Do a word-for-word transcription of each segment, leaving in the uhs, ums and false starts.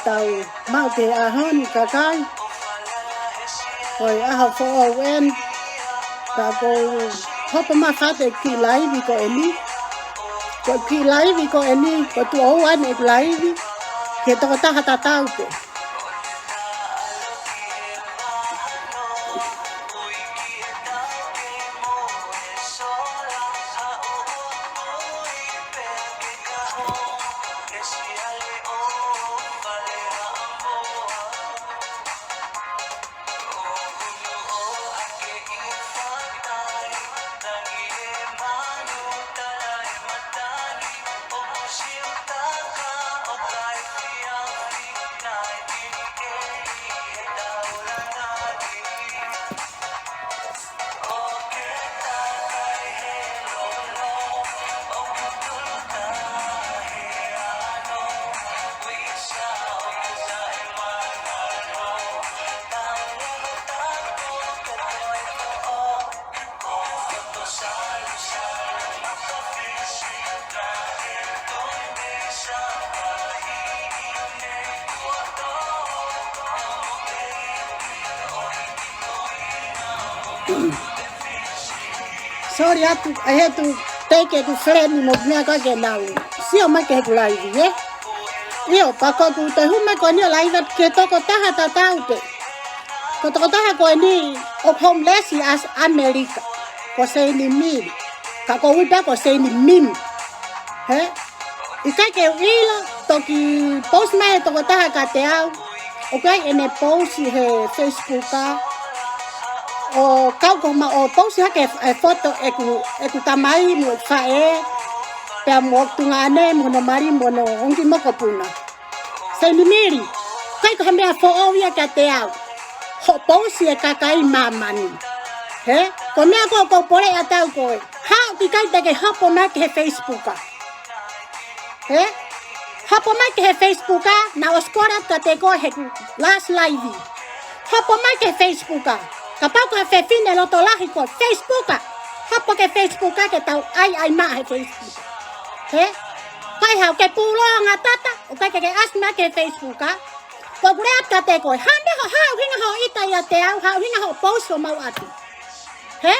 Tau maʻu ki he ʻaho ni kakai. Ko e ʻaho foʻou eni. Ka ʻoku ou hopo mai ʻo fai atu e kiʻi laivi ko eni. Ko e kiʻi laivi ko eni, ko e tuʻo ua eni ʻeku laivi. Ki he tokotaha tatau pē. Sorry atu, I had to take ʻeku friend mo e meʻa ko ē ke nau sio mai ki heʻeku laivi, ē? ʻIo, pea ko ʻeku toe hū mai ko eni ʻo laivi atu ki he tokotaha tatau pē. Ko e tokotaha ko eni ʻoku homeless ʻi ʻAmelika. Ko Seini Mili. Ka ʻoku ui pē ko Seini Mimi. Hē? ʻIkai ke u ʻilo, toki post mai ʻe he tokotaha kiate au. ʻOku ʻi ai ʻene post he Facebook ā. ʻO kau ko ma ʻo post hake e foto ʻeku, ʻeku tamai mo e faʻē. Pea mo e tuongaʻane mo hono mali mo hono ongo kiʻi mokopuna. Seini Mili, ʻikai ko ha meʻa foʻou ia kiate au. Hoʻo post e kakai māmani. Hē? Ko e meʻa ko ē ʻoku ou poleʻi atu au ko ē. Haʻu ʻikai te ke hopo mai ki he Facebook ā. Hē? Hopo mai ki he Facebook ā, naʻa ku scroll atu kiate koe heʻeku last live. Hopo mai ki he Facebook ā. Kapau ko ha fefine loto lahi ko e Facebook ā. Hopo ki he Facebook ā ke tau ʻaiʻai mai he Facebook ā. Hē? Kai hau ke pulonga tata, ʻoku ʻikai ke ke ʻasi mai ki he Facebook ā. Ko ʻeku lea atu kiate koe. Hā e meʻa hoʻo, hā e ʻuhinga hoʻo ʻita ʻiate au, hā e ʻuhinga hoʻo post homau ʻapi. Hē?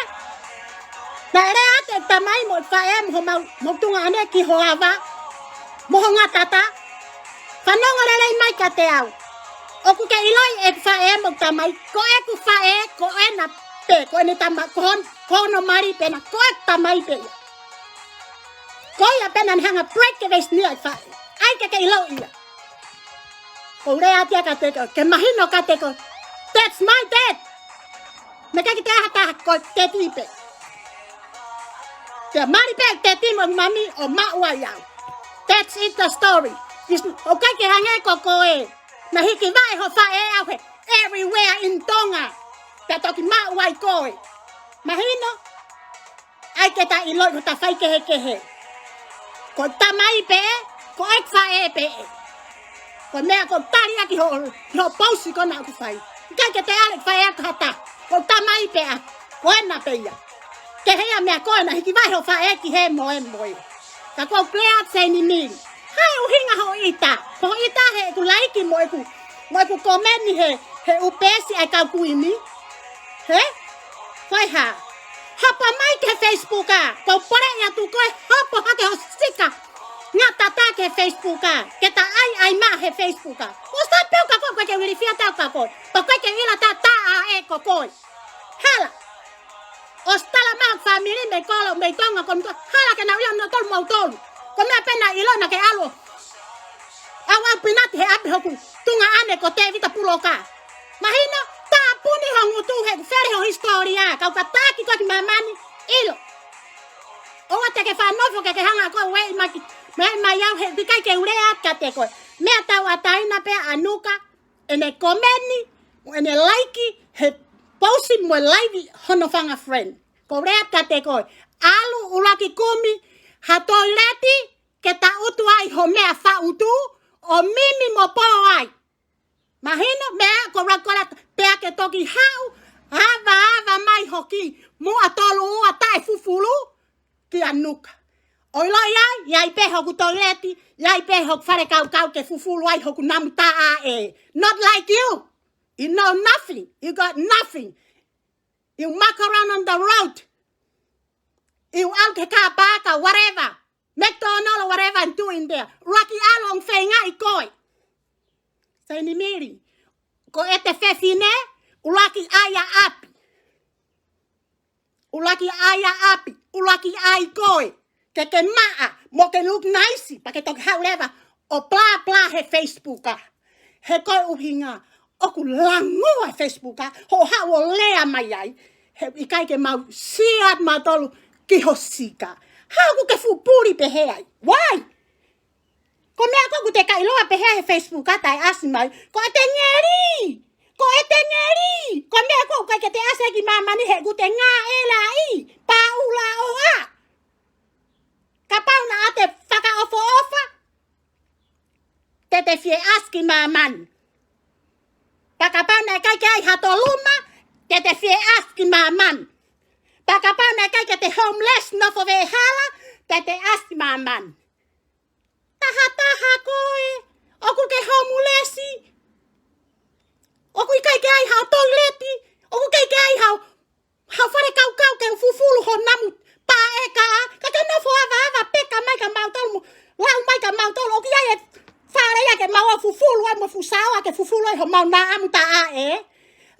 Naʻe lea atu e tamai mo e faʻē mo homau, mo e tuongaʻane ki ho ava, mo ho ngatata. Fanongo lelei mai kiate au. ʻOku ke ʻiloʻi e faʻē mo e tamai, ko ʻeku faʻē, ko ena pē, ko ʻene tama, ko hon-, ko hono mali pē ena, ko ʻeku tamai pē ia. Ko ia pē naʻa ne hanga break e veisi ni ʻa e faʻē. ʻAi ke ke ʻilo ia. Ko e lea atu ia kiate koe, ke mahino kiate koe. That's my dad. Naʻe ʻikai ke toe ʻi ai ha taha ko e teti pē. Pea mali pē teti mo mami ʻo maʻu ai au. That's it the story. Is, ʻoku ʻikai ke hangē ko koe. Naʻe hiki vaʻe ho faʻē au he everywhere in Tonga. Pea toki maʻu ai koe. Mahino? ʻAi ke ta ʻiloʻi hota faikehekehe. Ko e tamai pē ē, ko e faʻē pē ē. Ko e meʻa ko e tali ʻaki hoʻo, hoʻo post ko ena ʻoku fai. ʻIkai ke toe ʻalu e faʻē ʻaki ha taha. Ko e tamai pē ē, ko ena pē ia. Ke hea meʻa ko ena hiki vaʻe ho faʻē ki he moe moe. Ka ko e lea atu Seini Mili. Hā e ʻuhinga hoʻo ʻita. Ko hoʻo ʻita heʻeku laiki mo ʻeku, mo ʻeku komeni he, he ʻū peesi ʻa e kau kuini. Hē? Ko e hā? Hopo mai ki he Facebook ā. Ko e poleʻi atu koe hopo hake ho sika ngatata ki he Facebook ā. Ke ta ʻaiʻai mai he Facebook ā. Ko sa pē ka ko koe ke ilifia atu ka koe. Pea ʻikai ke ʻilo atu ʻa e ko koe. Hala. ʻOsi tala mai e fāmili mei kolo, mei Tonga, ko mito, hala ke nau ʻilo nautolu mautolu. Ko e meʻa pē naʻe ʻilo naʻa ke ʻalu ʻo ʻauʻaupina atu he ʻapi hoku tuongaʻane ko Tēvita Puloka. Mahino, tāpuni ho ngutu he fele ho hisitōlia, kau ka taki koe ki māmani, ʻilo. ʻOua te ke fanongo ke ke hanga koe ʻo ueʻi mai ki, mai, mai au he ʻikai ke u lea atu kiate koe. Meʻa tauʻatāina pē ʻa Nuka, ʻene komeni, mo ʻene laiki, he post mo e laivi hono fanga friend. Ko e lea kiate koe. ʻAlu ʻuluaki kumi ha toileti, ke ta utu ai ho meʻa faʻutu, ʻo mimi mo pō ai. Mahino, meʻa ko e ʻuluaki kolā, pea ke toki haʻu, ava, ava mai hoki, muʻa tolu ua taʻefufulu, kia Nuka. ʻOku ʻiloʻi ai, ʻi ai pē hoku toileti, ʻi ai pē hoku fale kaukau ke fufulu ai hoku namu taʻaʻē. Not like you. You know nothing. You got nothing. You muck around on the road. You out he car park or whatever. McDonald or whatever and doing there. ʻUluaki ʻalu ʻo feingaʻi koe. Seinimili. Ko ʻete fefine, ʻuluaki ʻai ʻa ʻapi. ʻUluaki ʻai ʻa ʻapi, ʻuluaki ʻai koe. Ke ke maʻa, mo ke look nice, pea ke toki haʻu leva ʻo blah blah he Facebook ā. He ko e ʻuhinga, ʻoku langua he Facebook ā, hoʻo haʻu ʻo lea mai ai, he ʻikai ke mau siʻi atu mautolu ki ho sika. Haʻu ke fupuli pehē ai. Why? Ko e meʻa ko ē ʻoku te kailoa pehē he Facebook ā taʻe ʻasi mai. Ko ʻete ngeli! Ko ʻete ngeli! Ko e meʻa ko ē ʻoku ʻikai ke te ʻasi ai ki māmani he ʻoku te ngāʻelaʻi. Pāʻulaʻoa. Kapau naʻa te fakaʻofoʻofa, te te fie ʻasi ki māmani. Pea kapau naʻe ʻikai ke ʻi ai hato luma, te te fie ʻasi ki māmani. Pea kapau naʻe ʻikai ke te homeless nofo veʻehala, te te ʻasi ki māmani. Tahataha koe, ʻoku ke homeless, ʻoku ʻikai ke ʻi ai hao toileti, ʻoku ʻikai ke ʻi ai hao, hao fale kaukau ke fufulu ho namu paʻeka, ka ke nofo avaava pē ka mai ka mautolu mo, lau mai ka mautolu, ʻoku ʻi ai e fale ia ke mau fufulu ai mo fusaoa ke fufulu ai homau namu taʻaʻē.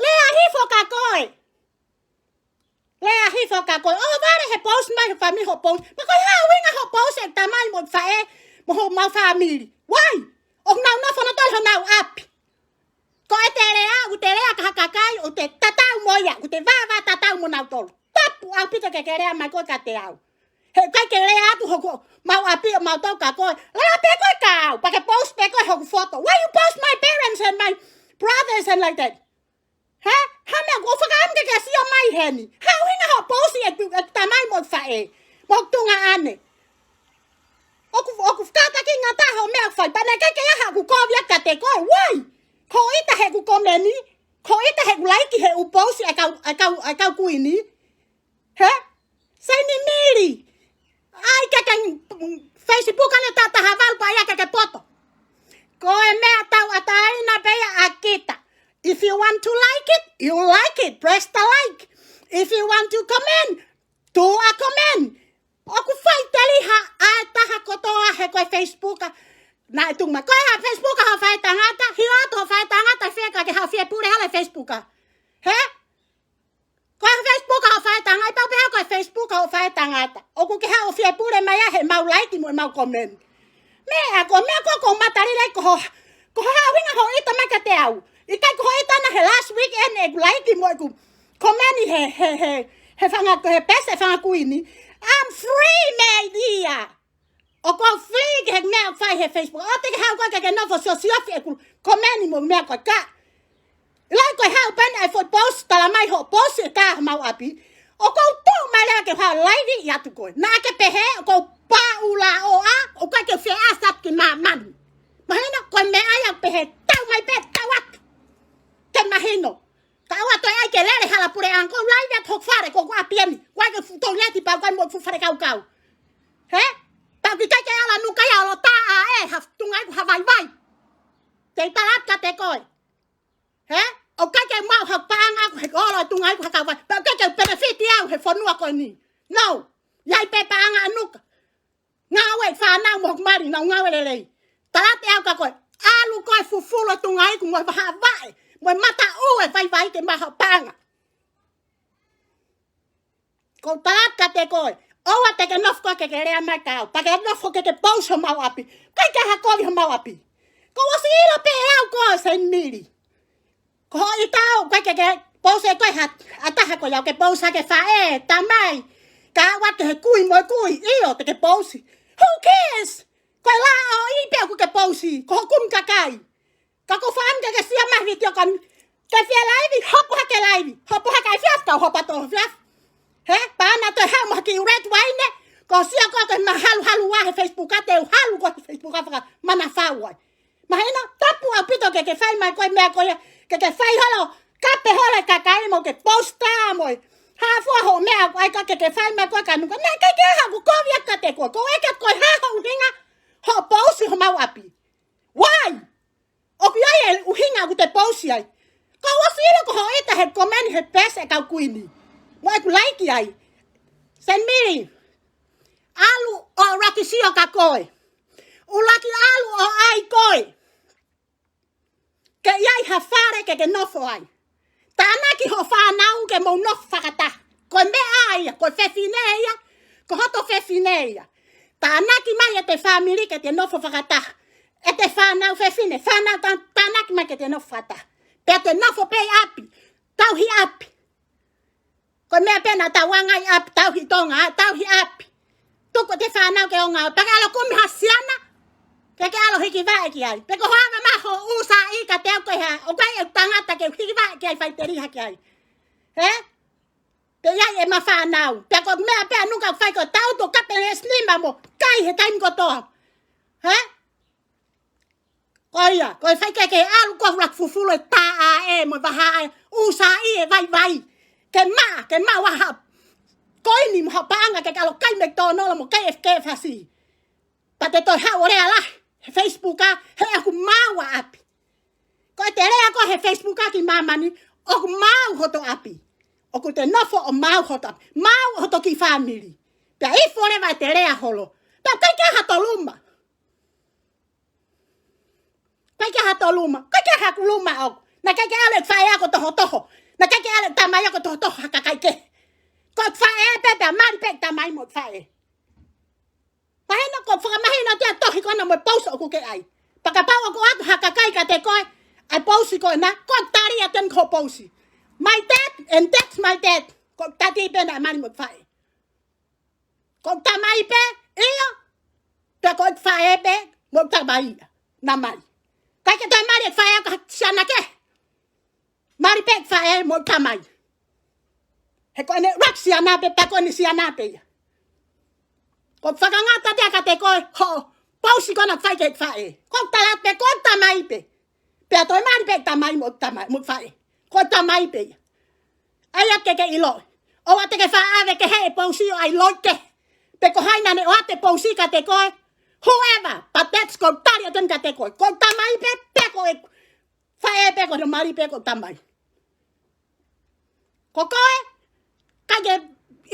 Lea hifo ka koe. Lea hifo ka koe. ʻO vale he post mai ho fāmili ho post. Pea ko e hā ʻuhinga ho post e tamai mo e faʻē mo homau fāmili. Why? ʻOku nau nofo nautolu honau ʻapi. Ko ʻete lea, ʻoku te lea ki ha kakai, ʻoku te tatau mo ia, ʻoku te vāvā tatau mo nautolu. Tapu ʻaupito ke ke lea mai koe kiate au. He ʻikai ke lea atu homau ʻapi ʻo mautolu kia koe. Lea pē koe kia au, pea ke post pē koe hoku foto. Why you post my parents and my brothers and like that? Hē? Hā e meʻa ʻoku ou fakaʻamu ke ke sio mai heni? Hā ʻuhinga hoʻo post e, e tamai mo e faʻē mo e tuongaʻane? ʻOku, ʻoku kātaki ngata hoʻo meʻa ʻoku fai, pea naʻe ʻikai ke ʻi ai haʻaku kovi atu kiate koe. Why? Ko ʻita heʻeku komeni, ko ʻita heʻeku laiki heʻeku post e kau, e kau, e kau kuini. Hē? Seinimili. ʻAi ke ke, mm, Facebook ane taha taha valu pea ʻai ke ke poto. Ko e meʻa tauʻatāina pē ia ʻa kita. If you want to like it, you like it. Press the like. If you want to comment, do a comment. ʻOku faʻiteliha ʻa e taha kotoa he ko e Facebook ā. Naʻe tuku mai. Ko e hā Facebook ā hoʻo faʻētangata, hio atu hoʻo faʻētangata, fie ka ke haʻu fie pule hala he Facebook ā. Hē? Ko e Facebook ā hoʻo faʻētangata, pau pē ā ko e Facebook ā hoʻo faʻētangata. ʻOku ke haʻu ʻo fie pule mai ā he mau laiki mo e mau komeni. Meʻa ko e meʻa ko ē ʻoku ou matalila ai ko ho, ko e hā ʻuhinga hoʻo ʻita mai kiate au. ʻIkai ko hoʻo ʻita ʻana he last weekend ʻeku laiki mo ʻeku komeni he, he, he, he fanga, he pesi e fanga kuini. I'm free, my dear. ʻOku ou free ki he meʻa ʻoku fai he Facebook. ʻOua te ke haʻu koe ke ke nofo siosiofi ʻeku komeni mo e meʻa ko ē ka. ʻIlai ko e haʻu pē ʻene ʻai foʻi post, tala mai hoʻo post e ka homau ʻapi. ʻOku ou tuʻu mai leva ke u haʻu laivi ʻo ʻatu koe. Naʻa ke pehē, ʻoku ou pāʻulaʻoa, ʻoku ʻikai ke u fie ʻasi atu ki māmani. Mahino, ko e meʻa ia ʻoku pehē, tau mai pē, tau atu. Ke mahino. Ka ʻoua toe ʻai ke lele hala puleʻanga, ʻoku ou laivi atu hoku fale, ko hoku ʻapi eni. ʻOku ʻikai ke fuʻu toileti pea ʻoku ʻi ai mo e fuʻu fale kaukau. Hē? Pea ʻoku ʻikai ke ala nuka ia ʻo lo taʻaʻē, ha tuongaʻiku ha vaivai. Te u tala atu kiate koe. Hē? ʻOku ʻikai ke maʻu ha paʻanga ʻaʻaku he ʻolo e tuongaʻiku ha kau vai. Pea ʻoku ʻikai ke u benefit au he fonua ko eni. No. ʻI ai pē paʻanga ʻa nuka. Ngāue fānau mo hoku mali, nau ngāue lelei. Tala atu ʻe au kia koe. ʻAlu koe fufulu e tuongaʻiku mo e vahaʻa vaʻe. Mo e mataʻu e vaivai ke maʻu ha paʻanga. ʻOku ou tala atu kiate koe, ʻoua te ke nofo koe ke ke lea mai kia au, pea ke nofo ke ke post homau ʻapi. ʻIkai ke ʻi ai ha kovi homau ʻapi. Kuo u ʻosi ʻilo pē ʻe au koe Seinimili. Ko hoʻo ʻita ʻoku ʻikai ke ke post ʻe koe ha, ha taha ko ia ʻoku ke post hake faʻē, tamai. Ka ʻoua te ke kui mo e kui, ʻio te ke post. Who cares? Ko e lao ʻi pē ʻoku ke post, ko hoku kumi kakai. Ka ʻoku ou fakaʻamu ke ke sio mai vitiō ko eni. Ke fie laivi, hopo hake laivi. Hopo hake efiafi ka hopo atu efiafi. Hē? Pea naʻa toe haʻu mo ha kiʻi red wine. Ko e sio ko ē ko e mahaluhalu ʻa he Facebook ā te u halu ko ē he Facebook ā fakamanafau ai. Mahino, tapu ʻaupito ke ke fai mai ko e meʻa ko ia. Ke ke fai holo, kape holo e kakai mo ke post ā mo e Hā fua hoʻo meʻa ʻoku ʻai ka ke ke fai mai koe kia Nuka. Naʻe ʻikai ke ʻi ai haʻaku kovi ʻiate koe. Ko e ke ko e hā ho ʻuhinga hoʻo pousi homau ʻapi? Why? ʻOku ʻi ai e ʻuhinga ʻoku te pousi ai. Ko ʻosi ʻilo ko hoʻo ʻita he komeni he peesi ʻa e kau kuini mo ʻeku laiki ai. Senimili, ʻalu ʻo ʻuluaki sio kia koe. ʻUluaki ʻalu ʻo ʻai koe ke ʻi ai ha fale ke ke nofo ai. Tānaki hoʻo fānau ke mou nofo fakataha. Ko e meʻa ia, ko e fefine ia, ko hoto fefine ia. Tānaki mai ʻete fāmili ke te nofo fakataha. ʻEte fānau fefine, fānau tā-, tānaki mai ke te nofo fakataha. Pea te nofo pē ʻi ʻapi, tauhi ʻapi. Ko e meʻa pē naʻa tau anga ai ʻapi, tauhi Tonga, ʻa, tauhi ʻapi. Tuku ʻete fānau ke ō ngāue. Pea ke ʻalu kumi ha siana ke ke ʻalu hiki vaʻe ki ai. Pe ko e hā mai hoʻo ʻusa ʻi ka te au ko e hā, ʻoku ʻi ai e tangata ke hiki vaʻe ki ai, faʻiteliha ki ai. Hē? Pea ʻi ai ʻema fānau. Pea ko e meʻa pē ʻa Nuka ʻoku fai ko e tau to kape le sinima mo kai he taimi kotoa. Hē? Ko ia, ko e fai ke ke ʻalu ko e ʻuluaki fufulu e tā ʻa e mo e vahaʻa e ʻusa ʻi e vaivai. Ke maʻa, ke maʻa ʻa ha koini mo ha paʻanga ke ke ʻalu kai McDonald mo kai F K F H C. Pea te toe haʻu ʻo lea lahi he Facebook ʻa, he ʻoku maau ʻa ʻapi. Ko ʻete lea ko ē he Facebook ʻa ki māmani, ʻoku maau hoto ʻapi. ʻOku te nofo ʻo maau hoto ʻapi. Maau hoto kiʻi fāmili. Pea ifo leva ʻete lea holo. Pea ʻikai ke ʻi ai hato luma. ʻIkai ke ʻi ai hato luma. ʻIkai ke ʻi ai haku luma ʻoʻoku. Naʻe ʻikai ke ʻalu e faʻē ʻaʻaku ʻo tohotoho. Naʻe ʻikai ke ʻalu e tamai ʻaʻaku ʻo tohotoho ha kakai kehe. Ko e faʻē pē, pea mali pē e tamai mo e faʻē. Mahino, ko e fakamahino ʻa e tohi ko ena mo e pousi ʻoku ke ʻai. Pea kapau ʻoku ʻoatu ha kakai kiate koe ʻa e pousi ko ena, ko e tali atu eni ki hoʻo pousi. My dad, and that's my dad. Ko e tali pē ena ʻa e mali mo e faʻē. Ko e tamai pē, ʻio. Pea ko e faʻē pē mo e tamai ia naʻa mali. ʻIkai ke toe mali e faʻē ʻaʻaku ha siana kehe. Mali pē e faʻē mo e tamai. He ko ʻene ʻuluaki siana pē, pea ko ʻene siana pē ia. Ko e fakangata atu kiate koe hoʻo pousi ko ena ʻoku fai ki he faʻē. Ko e tala pē, ko e tamai pē. Pea toe mali pē e tamai mo e tamai, mo e faʻē. Ko e tamai pē ia. ʻAi atu ke ke ʻiloʻi. ʻOua te ke faʻa ʻave kehe e pousi ʻo ʻai loi kehe. Pe ko hai naʻa ne ʻoatu e pousi kiate koe. Whoever, but that's ko e tali atu eni kiate koe. Ko e tamai pē, pe ko e faʻē pē, ko hono mali pē ko e tamai. Ko koe, ʻikai ke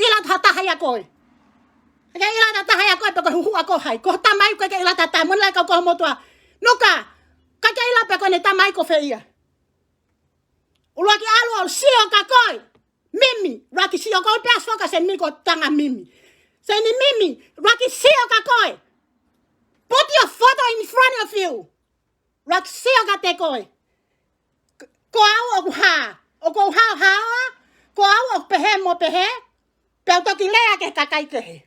ʻilo ʻe ha taha ia koe. ʻIkai ke ʻilo ʻe ha taha ia koe pe ko e huhuʻa ko hai. Ko e tamai ʻikai ke ʻilo ʻe ha taha, mo e lahi kau ko e motuʻa. Nuka, ʻikai ke ʻilo pe ko ʻene tamai ko fē ia. ʻUluaki ʻalu ʻo sio kia koe. Mimi, ʻuluaki sio koe, pea sio kia Senimili ko e tanga Mimi. Senimimi, ʻuluaki sio kia koe. Put your photo in front of you. ʻUluaki sio kiate koe. Ko au ʻoku hā, ʻoku ou hao hao, ko au ʻoku pehē mo pehē, pea u toki lea ki he kakai kehe.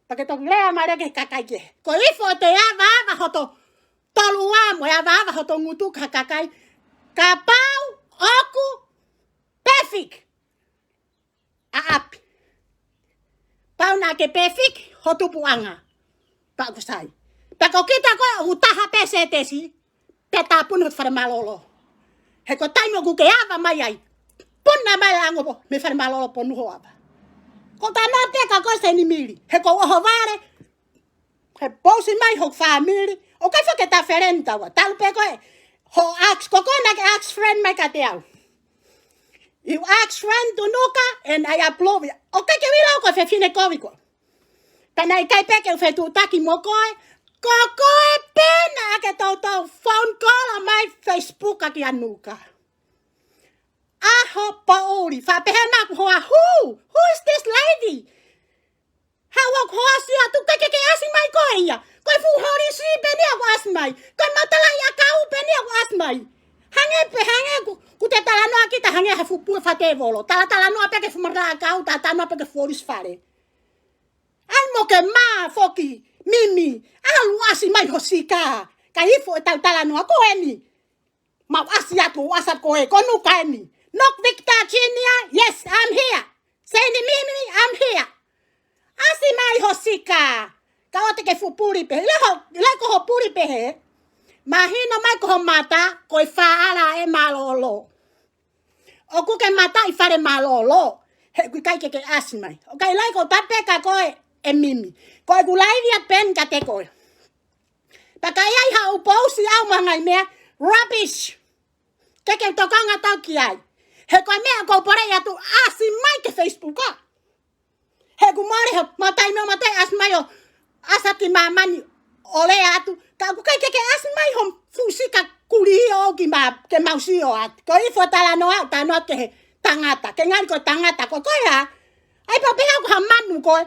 Pea ke toki lea mai leva ki he kakai kehe. Ko e ifo ʻete avaava hoto toluʻa mo e avaava hoto ngutu ki ha kakai. Kapau ʻoku perfect ʻa ʻapi, pau naʻa ke perfect ho tupuʻanga. Pea ʻoku sai. Pea ko kita ko ē ʻoku taha pē sētesi, pea tāpuni hoto fale mālōlō. He ko e taimi ʻoku ke ava mai ai, puna mai e lango pō mei fale mālōlō ponu ho ava. Ko e talanoa pē kia koe Senimili. He ko hoʻo vale, he pousi mai ho fāmili. ʻOku ʻikai foki ke ta friend taua. Talu pē ko ē hoʻo ex, ko koe naʻa ke ex friend mai kiate au. You ex friend to Nuka and I approve it. ʻOku ʻikai ke u ʻilo ko e fefine kovi koe. Pea naʻe ʻikai pē ke u fetuʻutaki mo koe. Ko koe pē naʻa ke toutou phone call mai Facebook ʻaki ʻa Nuka. ʻAho poʻuli, faʻa pehē mai ʻeku hoa, who? Who is this lady? Haʻu ʻo hoʻo ʻasi atu, ʻikai ke ke ʻasi mai koe ia. Ko e fuʻu holisi pē eni ʻoku ʻasi mai. Ko e matalaʻiʻakau pē eni ʻoku ʻasi mai. Hangē pē, hangē ʻoku, ʻoku te talanoa kita hangē ha fuʻu puleʻanga fakatēvolo. Talatalanoa pē ki he fuʻu matalaʻiʻakau, talatalanoa pē ki he fuʻu holisi fale. ʻAi mo ke mā foki, Mimi, ʻalu ʻasi mai ho sika. Kae ifo ʻetau talanoa ko eni. Mau ʻasi atu, ʻasi atu ko ē, ko Nuka eni. Nok Victor Junior, yes, I'm here. Senimimi, I'm here. ʻAsi mai ho sika. Ka ʻoua te ke fuʻu puli pē. Ila ho, ila ko hoʻo puli pē he. Mahino mai ko ho mata, ko e faʻala ʻe mālōlō. ʻOku ke mata ʻi fale mālōlō. He ʻoku ʻikai ke ke ʻasi mai. ʻOku ʻikai, lahi ʻoku ou tala pē kia koe ʻe Mimi. Ko ʻeku laivi ʻa Peni kiate koe. Pea ka ʻi ai haʻo post ʻi ai mo e ngaahi meʻa rubbish. Ke ke tokanga atu ki ai. He ko e meʻa ʻoku ou poleʻi atu, ʻasi mai ki he Facebook ā. He ʻoku mole ha, mo e taimi ʻoku mate ʻasi mai ʻo ʻasi ki māmani ʻo lea atu. Ka ʻoku ʻikai ke ke ʻasi mai ho fuʻu sika kulī ʻo ki mā, ke mau sio atu. Ko e ifo talanoa, talanoa ki he tangata. Ke ngali ko e tangata ko koe ā. ʻAi pē pehē ko ha manu koe.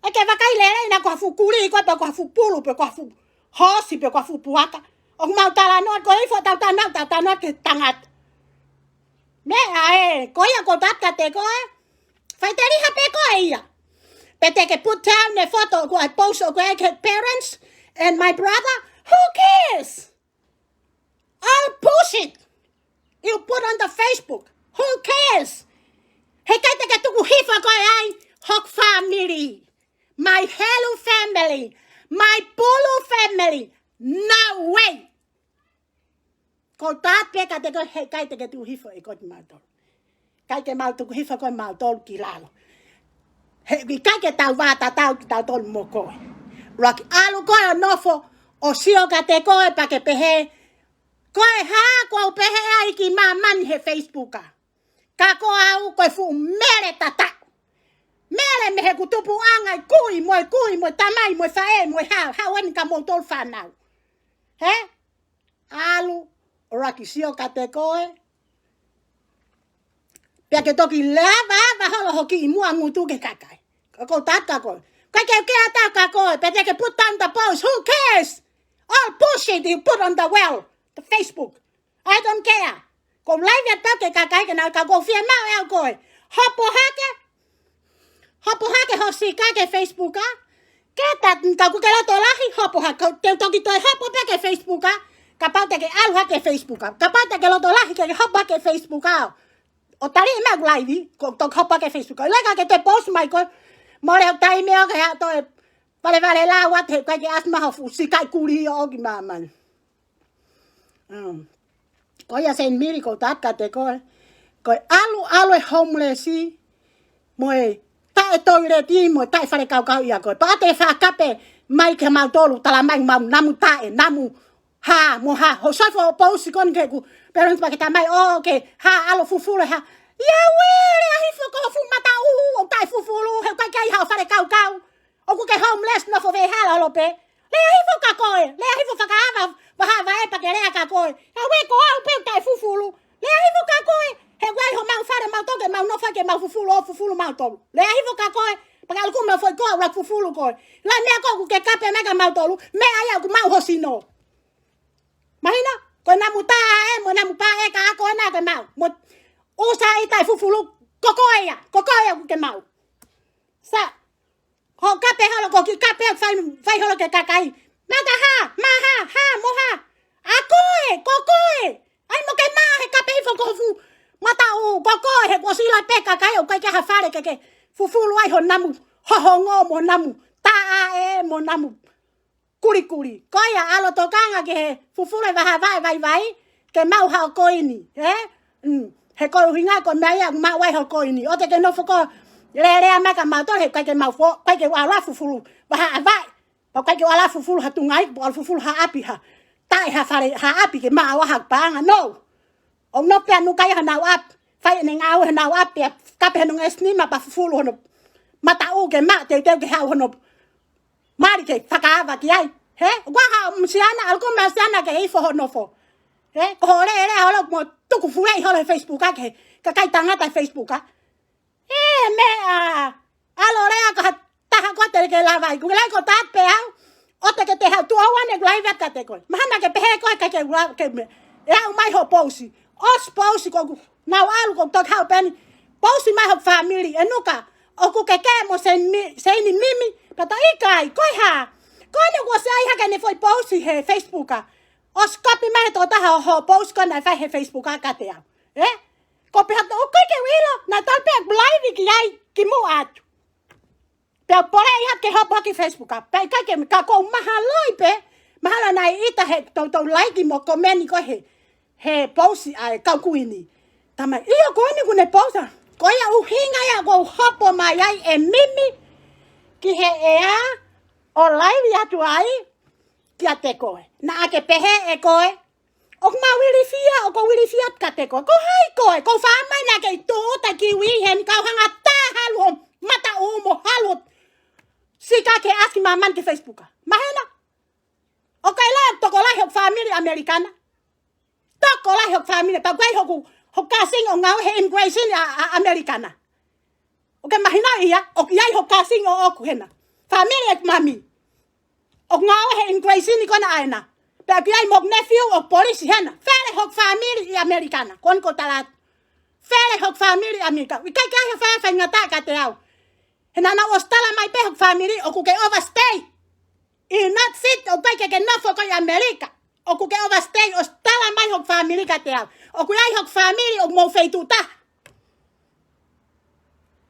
ʻAi ke vakai lelei naʻa ko ha fuʻu kulī koe, pe ko ha fuʻu pulu, pe ko ha fuʻu hoosi, pe ko ha fuʻu puaka. ʻOku mau talanoa, ko e ifo tau talanoa, tau talanoa ki he tangata. Meʻa ē, ko ia ʻoku ou tala atu kiate koe. Faʻiteliha pē koe ia. Pea te ke put down e foto ʻoku ʻi ai, post ʻoku ʻi ai ki he parents and my brother. Who cares? I'll push it. You put on the Facebook. Who cares? He ʻikai te ke tuku hifo koe ai hoku family. My Helu family. My Pulu family. No way. ʻOku ou tala pē kiate koe he ʻikai te ke tuku hifo ʻe koe kimautolu. ʻIkai ke mau tuku hifo koe mautolu ki lalo. He ʻikai ke tau vātatau kitautolu mo koe. ʻUluaki ʻalu koe ʻo nofo ʻo sio kiate koe pea ke pehē, ko e hā ʻoku ou pehē ai ki māmani he Facebook ā. Ka ko au ko e fuʻu mele tata. Mele mei heʻeku tupuʻanga ʻi kui, mo e kui, mo e tamai, mo e faʻē, mo e hā, hā eni kia moutolu fānau. He? ʻAlu, ʻuluaki sio kiate koe. Pea ke toki lava, lava holo hoki ʻi muʻa ngutu ki he kakai. Ka ʻoku ou tala atu kia koe. ʻIkai ke u kea atu kia koe, pea te ke put down the post. Who cares? All bullshit you put on the world, the Facebook. I don't care. ʻOku ou laivi atu ki he kakai ke nau ka ʻoku ou fiemaʻu ʻe au koe. Hopo hake. Hopo hake ho sika ki he Facebook ā. Ke ta, ka ʻoku ke loto lahi, hopo hake. Te u toki toe hopo pē ki he Facebook ā. Kapau te ke ʻalu hake ki he Facebook ā. Kapau te ke loto lahi ke ke hopo hake ki he Facebook ā. ʻO tali mai ʻeku laivi, ko e toki hopo hake ki he Facebook ā. ʻIleka ke te post mai koe. Mole ʻeku taimi ʻo ke haʻu toe valevale lau atu he ʻikai ke ʻasi mai ho fuʻu sika kulī ʻo ki māmani. Um, ko ia Saint Mary ʻoku ou tala atu kiate koe. Ko e ʻalu, ʻalu e homeless, mo e taʻe toileti, mo e taʻe fale kaukau ia koe. Pea te fakakape mai kia mautolu, tala mai mau namu taʻe, namu hā, mo hā. Ho soifua ʻo post ko eni ki heʻeku parents pea ke tala mai, ʻo ke hā, ʻalu fufulu hā. Ia ue, lea hifo ko ho fuʻu mataʻu, ʻoku taʻe fufulu, he ʻoku ʻikai ke ʻi ai haʻo fale kaukau. ʻOku ke homeless nofo vehala holo pē. Lea hifo kia koe. Lea hifo fakaava, vaha vaʻe pea ke lea kia koe. He ue ko au pē ʻoku taʻe fufulu. Lea hifo kia koe. He ʻoku ʻi ai homau fale mautolu ke mau nofo ai ke mau fufulu ʻo fufulu mautolu. Lea hifo kia koe. Pea ka ʻalu ʻo kumi ʻo foʻi koa ʻuluaki fufulu koe. Lahi meʻa ko ē ʻoku ke kape mai kia mautolu. Meʻa ia ʻoku maʻu ho sino. Mahino, ko e namu taʻe mo e namu paʻe ka ako ena ke maʻu. Mo ʻusa ʻi taʻe fufulu, ko koe ia, ko koe ia ʻoku ke maʻu. Sa, hoʻo kape holo ko e kiʻi kape fai, fai holo ki he kakai. Mata hā, mā hā, hā, mo hā. ʻA koe, ko koe. ʻAi mo ke maʻa he kape hifo ko ho fuʻu mataʻu, ko koe, he kuo ʻosi ʻilo pē kakai ʻoku ʻikai ke ʻi ai ha fale ke ke fufulu ai ho namu hohongo mo namu taʻe mo namu kulikuli. Ko ia ʻalu ʻo tokanga ki he fufulu e vaha vaʻe vaivai, ke maʻu haʻo koini, ē? Mm. He ko e ʻuhinga ko e meʻa ia ʻoku maʻu ai ho koini. ʻOua te ke nofo ʻo lelea mai kia mautolu, he ʻikai ke mau fo, ʻikai ke u ʻalu ʻo fufulu vaha vaʻe. Pea ʻikai ke u ʻalu ʻo fufulu ha tungaʻi, pe ʻalu ʻo fufulu ha ʻapi ha taʻe ha fale ha ʻapi ke maʻu ai ha paʻanga. No. ʻO nofo pē ʻa Nuka ia hanau ʻapi. Fai ʻene ngāue hanau ʻapi, ʻa kape hano ngeʻesi nima pea fufulu hono mataʻu ke maʻa, teuteu ke haʻu hono mali ke fakaava ki ai. He? ʻOku ʻi ai haʻo masiana, ʻalu ʻo kumi masiana ke ifo hono nofo. He? Ko hoʻo lea, lea holo mo tuku fuleʻi holo he Facebook ā ki he kakai tangata he Facebook ā. ʻE, meʻa. ʻAlu ʻo lea ko ha taha ko ē te ke lava ai. ʻOku lahi ʻoku ou tala atu pē au. ʻOua te ke toe haʻu, tuʻo ua eni ʻeku laivi atu kiate koe. Mahalo naʻa ke pehē koe ʻikai ke u lava ke me. ʻE aʻu mai hoʻo post. ʻOsi post ko ʻeku nau ʻalu ko ʻeku toki haʻu pē eni. Post mai hoku family. ʻE Nuka. ʻOku ke kē mo Seini, Seini Mimi. Pea ta ʻikai, ko e hā. Ko eni kuo ʻosi ʻai hake ʻene foʻi post he Facebook ā. ʻOsi copy mai he tokotaha hoʻo post ko ē naʻe fai he Facebook ā kiate au. Ē? Ko e pehē atu ʻoku ʻikai ke u ʻilo, naʻe tali pē ʻeku laivi ki ai, kimuʻa atu. Pea u poleʻi hake ke hopo hake ki he Facebook ā. Pea ʻikai ke, ka ʻoku ou mahalo pē, mahalo naʻe ʻita he toutou laiki mo komeni ko ē he, he post ʻa e kau kuini. Tala mai, ʻio ko eni kuo ne post ā. Ko ia ʻuhinga ia ʻoku ou hopo mai ai e mimi ki he ʻea ʻo laivi atu ai kiate koe. Naʻa ke pehē ʻe koe, ʻoku mau ilifia, ʻoku ou ilifia atu kiate koe. Ko hai koe, ko fā mai naʻa ke ʻi tō ta kiwi heni kau hanga tahalu ho mata ʻū mo halu sika ke ʻasi māmani ki he Facebook. Mahino, ʻoku ke ʻilo ʻoku tokolahi hoku fāmili ʻAmelika na. Tokolahi hoku fāmili, pea ʻoku ʻi ai hoku, hoku kāsini ʻoku ngāue he immigration ʻa, ʻa ʻAmelika na. ʻOku ke mahinoʻi ia, ʻoku ʻi ai hoku kāsini ʻoʻoku hena. Fāmili ʻeku mami. ʻOku ngāue he immigration ko ena ʻa ena. Pea ʻoku ʻi ai mo hoku nephew ʻoku polisi hena. Fele hoku fāmili ʻi ʻAmelika na. Ko eni ʻoku ou tala atu. Fele hoku fāmili ʻi ʻAmelika. ʻIkai ke ʻi ai ha faʻahinga faingataʻa kiate au. He naʻa nau ʻosi tala mai pē hoku fāmili ʻoku ke overstay. ʻI United States, ʻoku ʻikai ke ke nofo koe ʻi ʻAmelika. ʻOku ke overstay, ʻosi tala mai hoku fāmili kiate au. ʻOku ʻi ai hoku fāmili ʻoku mou feituʻu taha.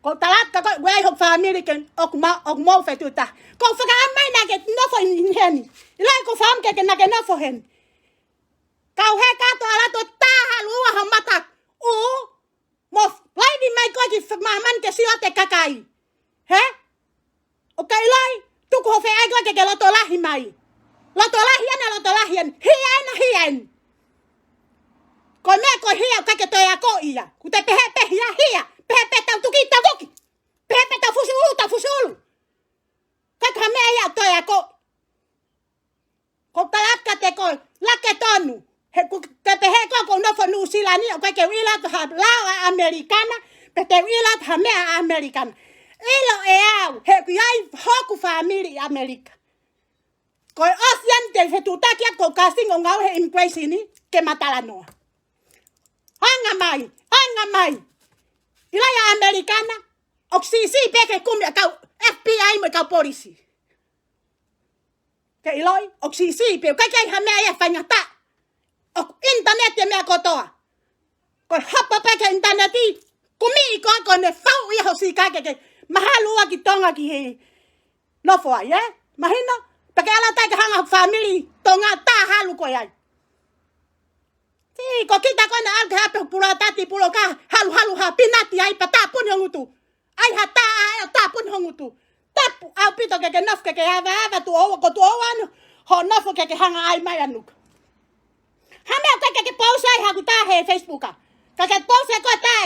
ʻOku ou tala atu kia koe, ʻoku ʻi ai hoku fāmili ke ʻoku ma, ʻoku mou feituʻu taha. ʻOku ou fakaʻamu mai naʻa ke nofo ʻi heni. ʻIlai ʻoku ou fakaʻamu ke, ke naʻa ke nofo heni. Kau he kato ala to tahalu ua ho mata ʻū, mo laivi mai koe ki f-, māmani ke sio atu e kakai. He? ʻOku ke ʻiloʻi, tuku ho feʻai koe ke ke loto lahi mai. Loto lahi ʻana, loto lahi ʻana. Hia ʻana, hia ʻana. Ko e meʻa ko e hia, ʻoku ʻikai ke toe ako ia. Kuo te pehē pē hia, hia. Pehē pē tau tuki, tau tuki. Pehē pē tau fusi ʻulu, tau fusi ʻulu. ʻIkai ko ha meʻa ia ʻoku toe ako. ʻOku ou tala atu kiate koe, laka tonu. He ʻoku ke pehē koe ʻoku ou nofo Nuʻusila ni, ʻoku ʻikai ke u ʻilo atu ha lao ʻa ʻAmelika na, pe te u ʻilo atu ha meʻa ʻa ʻAmelika na. ʻIlo ʻe au, he ʻoku ʻi ai hoku fāmili ʻi ʻAmelika. Ko e ʻosi eni te u fetuʻutaki atu ki hoku kāsini ʻoku ngāue he immigration ni, ke ma talanoa. Anga mai, anga mai. ʻIlai ʻa ʻAmelika na, ʻoku siʻisiʻi pē ke kumi ʻa e kau F B I mo e kau polisi. Ke ʻiloʻi, ʻoku siʻisiʻi pē, ʻoku ʻikai ke ʻi ai ha meʻa ia faingataʻa. ʻOku ʻinitaneti e meʻa kotoa. Ko e hopo pē ki he ʻinitaneti, kumi ʻi ko, ko ʻene fau ia ho sika ke, ke mahalu ua ki Tonga ki he nofo ai, ē? Mahino, pea ke ala atu ai ke hanga ho fāmili Tonga tahalu koe ai. Sī, ko kita ko ena ʻalu ke hape pulo tati pulo ka, halu, halu ha pinati ai pea tāpuni ho ngutu. ʻAi ha tā ʻa e ʻo tāpuni ho ngutu. Tapu ʻaupito ke ke nofo ke ke ava ava tuʻo ua, ko tuʻo ua ʻana hoʻo nofo ke ke hanga ʻai mai ʻanuka. Ha meʻa ʻoku ʻikai ke ke post ai haku tā he Facebook ʻa. Ka ke post e ko tā,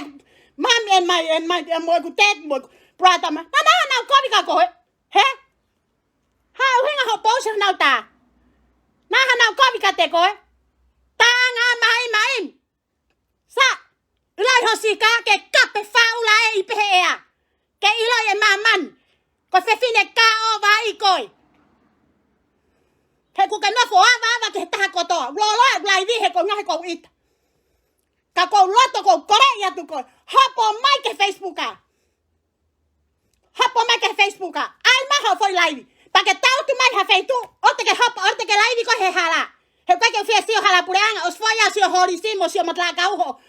mami and my, and my, and mo ʻeku dad, mo ʻeku brother ma. Naʻa, naʻa, naʻa nau kovi kia koe. He? Ha ʻuhinga hoʻo post honau tā. Naʻa, naʻa nau kovi kiate koe. Taʻanga mai mai. Sā, ʻiloʻi ho sika ke kape faula ē ʻi pehē ʻea. Ke ʻiloʻi e māmani. Ko e fefine ka ʻo vai koe. He ʻoku ke nofo ava ava ki he taha kotoa. Lolo e laivi he ko e ngaahi ʻoku ou ʻita. Ka ʻoku ou loto ʻoku ou kole atu koe. Hopo mai ki he Facebook ʻa. Hopo mai ki he Facebook ʻa. ʻAi mai hoʻo foʻi laivi. Pea ke tautu mai ha feituʻu. ʻOua te ke hopo, ʻoua te ke laivi koe he hala. He ʻoku ʻikai ke u fie sio hala puleʻanga. ʻOsi foʻi ʻa sio holisi mo sio matala kau ho.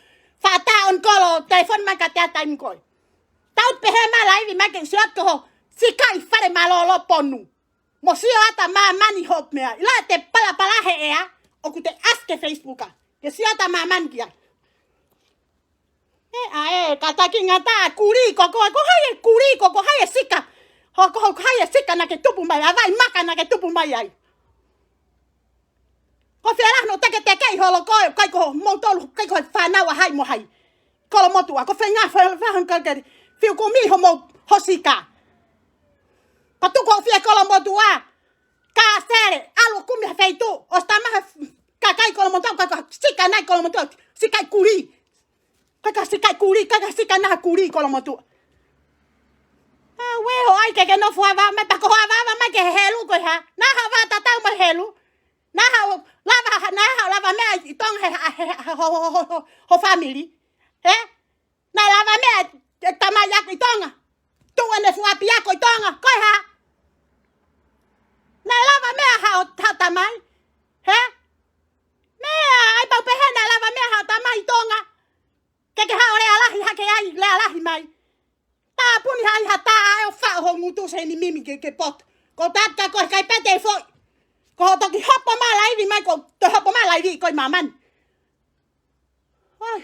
Fata on kolo, telefoni mai kiate au taimi ko ē. Tautu pehē mai laivi mai ke sio atu ho. Sika ʻi fale mālōlō ponu. Mo sio atu ʻa māmani hoʻo meʻa. ʻIlo te palapala he ʻea. ʻOku te ʻasi ki he Facebook ʻa. Ke sio atu ʻa māmani ki ai. ʻE, ʻa ē, kātaki ngata ʻa kulī ko koe, ko hai e kulī ko, ko hai e sika. Ho, ko, ko hai e sika naʻa ke tupu mai, ʻa vai maka naʻa ke tupu mai ai. Ko fēlā hono teketeke ʻi holo koe, ʻikai ko moutolu, ʻikai ko fānau ʻa hai mo hai. Kolomotuʻa, ko feinga, fēlā, fēlā, hanga ke, fiu kumi homou, ho sika. Pea tuku hoʻo fie Kolomotuʻa. Ka sele, ʻalu kumi ha feituʻu, ʻosi tama ha f-, kakai Kolomotuʻa, ka, ka sika nai Kolomotuʻa, sika ʻi kulī. Ka, ka sika ʻi kulī, ka, ka sika naha kulī Kolomotuʻa. ʻA, ue hoʻo ʻai ke ke nofo ava mai, pea ko hoʻo ava ava mai ki he helu ko e hā. Naʻa haʻo ava tatau mo e helu. Naʻa haʻo lava, naʻa haʻo lava meʻa ʻi Tonga he, he, he, ho, ho, ho, ho, ho fāmili. He? Naʻe lava meʻa e tamai ʻaku ʻi Tonga. Tuʻu ʻene fuʻu ʻapiako ʻi Tonga. Ko e hā? Naʻe lava meʻa haʻo, haʻo tamai. He? Meʻa, ʻai pau pehē naʻe lava meʻa haʻo tamai ʻi Tonga. Ke ke haʻo lea lahi hake ai, lea lahi mai. Tāpuni hai ha tā ʻa ē ʻo faʻo ho ngutu seni mimi ke, ke poto. Ko tata ko e kai pete foʻi. Ko hoʻo toki hopo mai laivi mai ko, toe hopo mai laivi ko e māmani. Oi,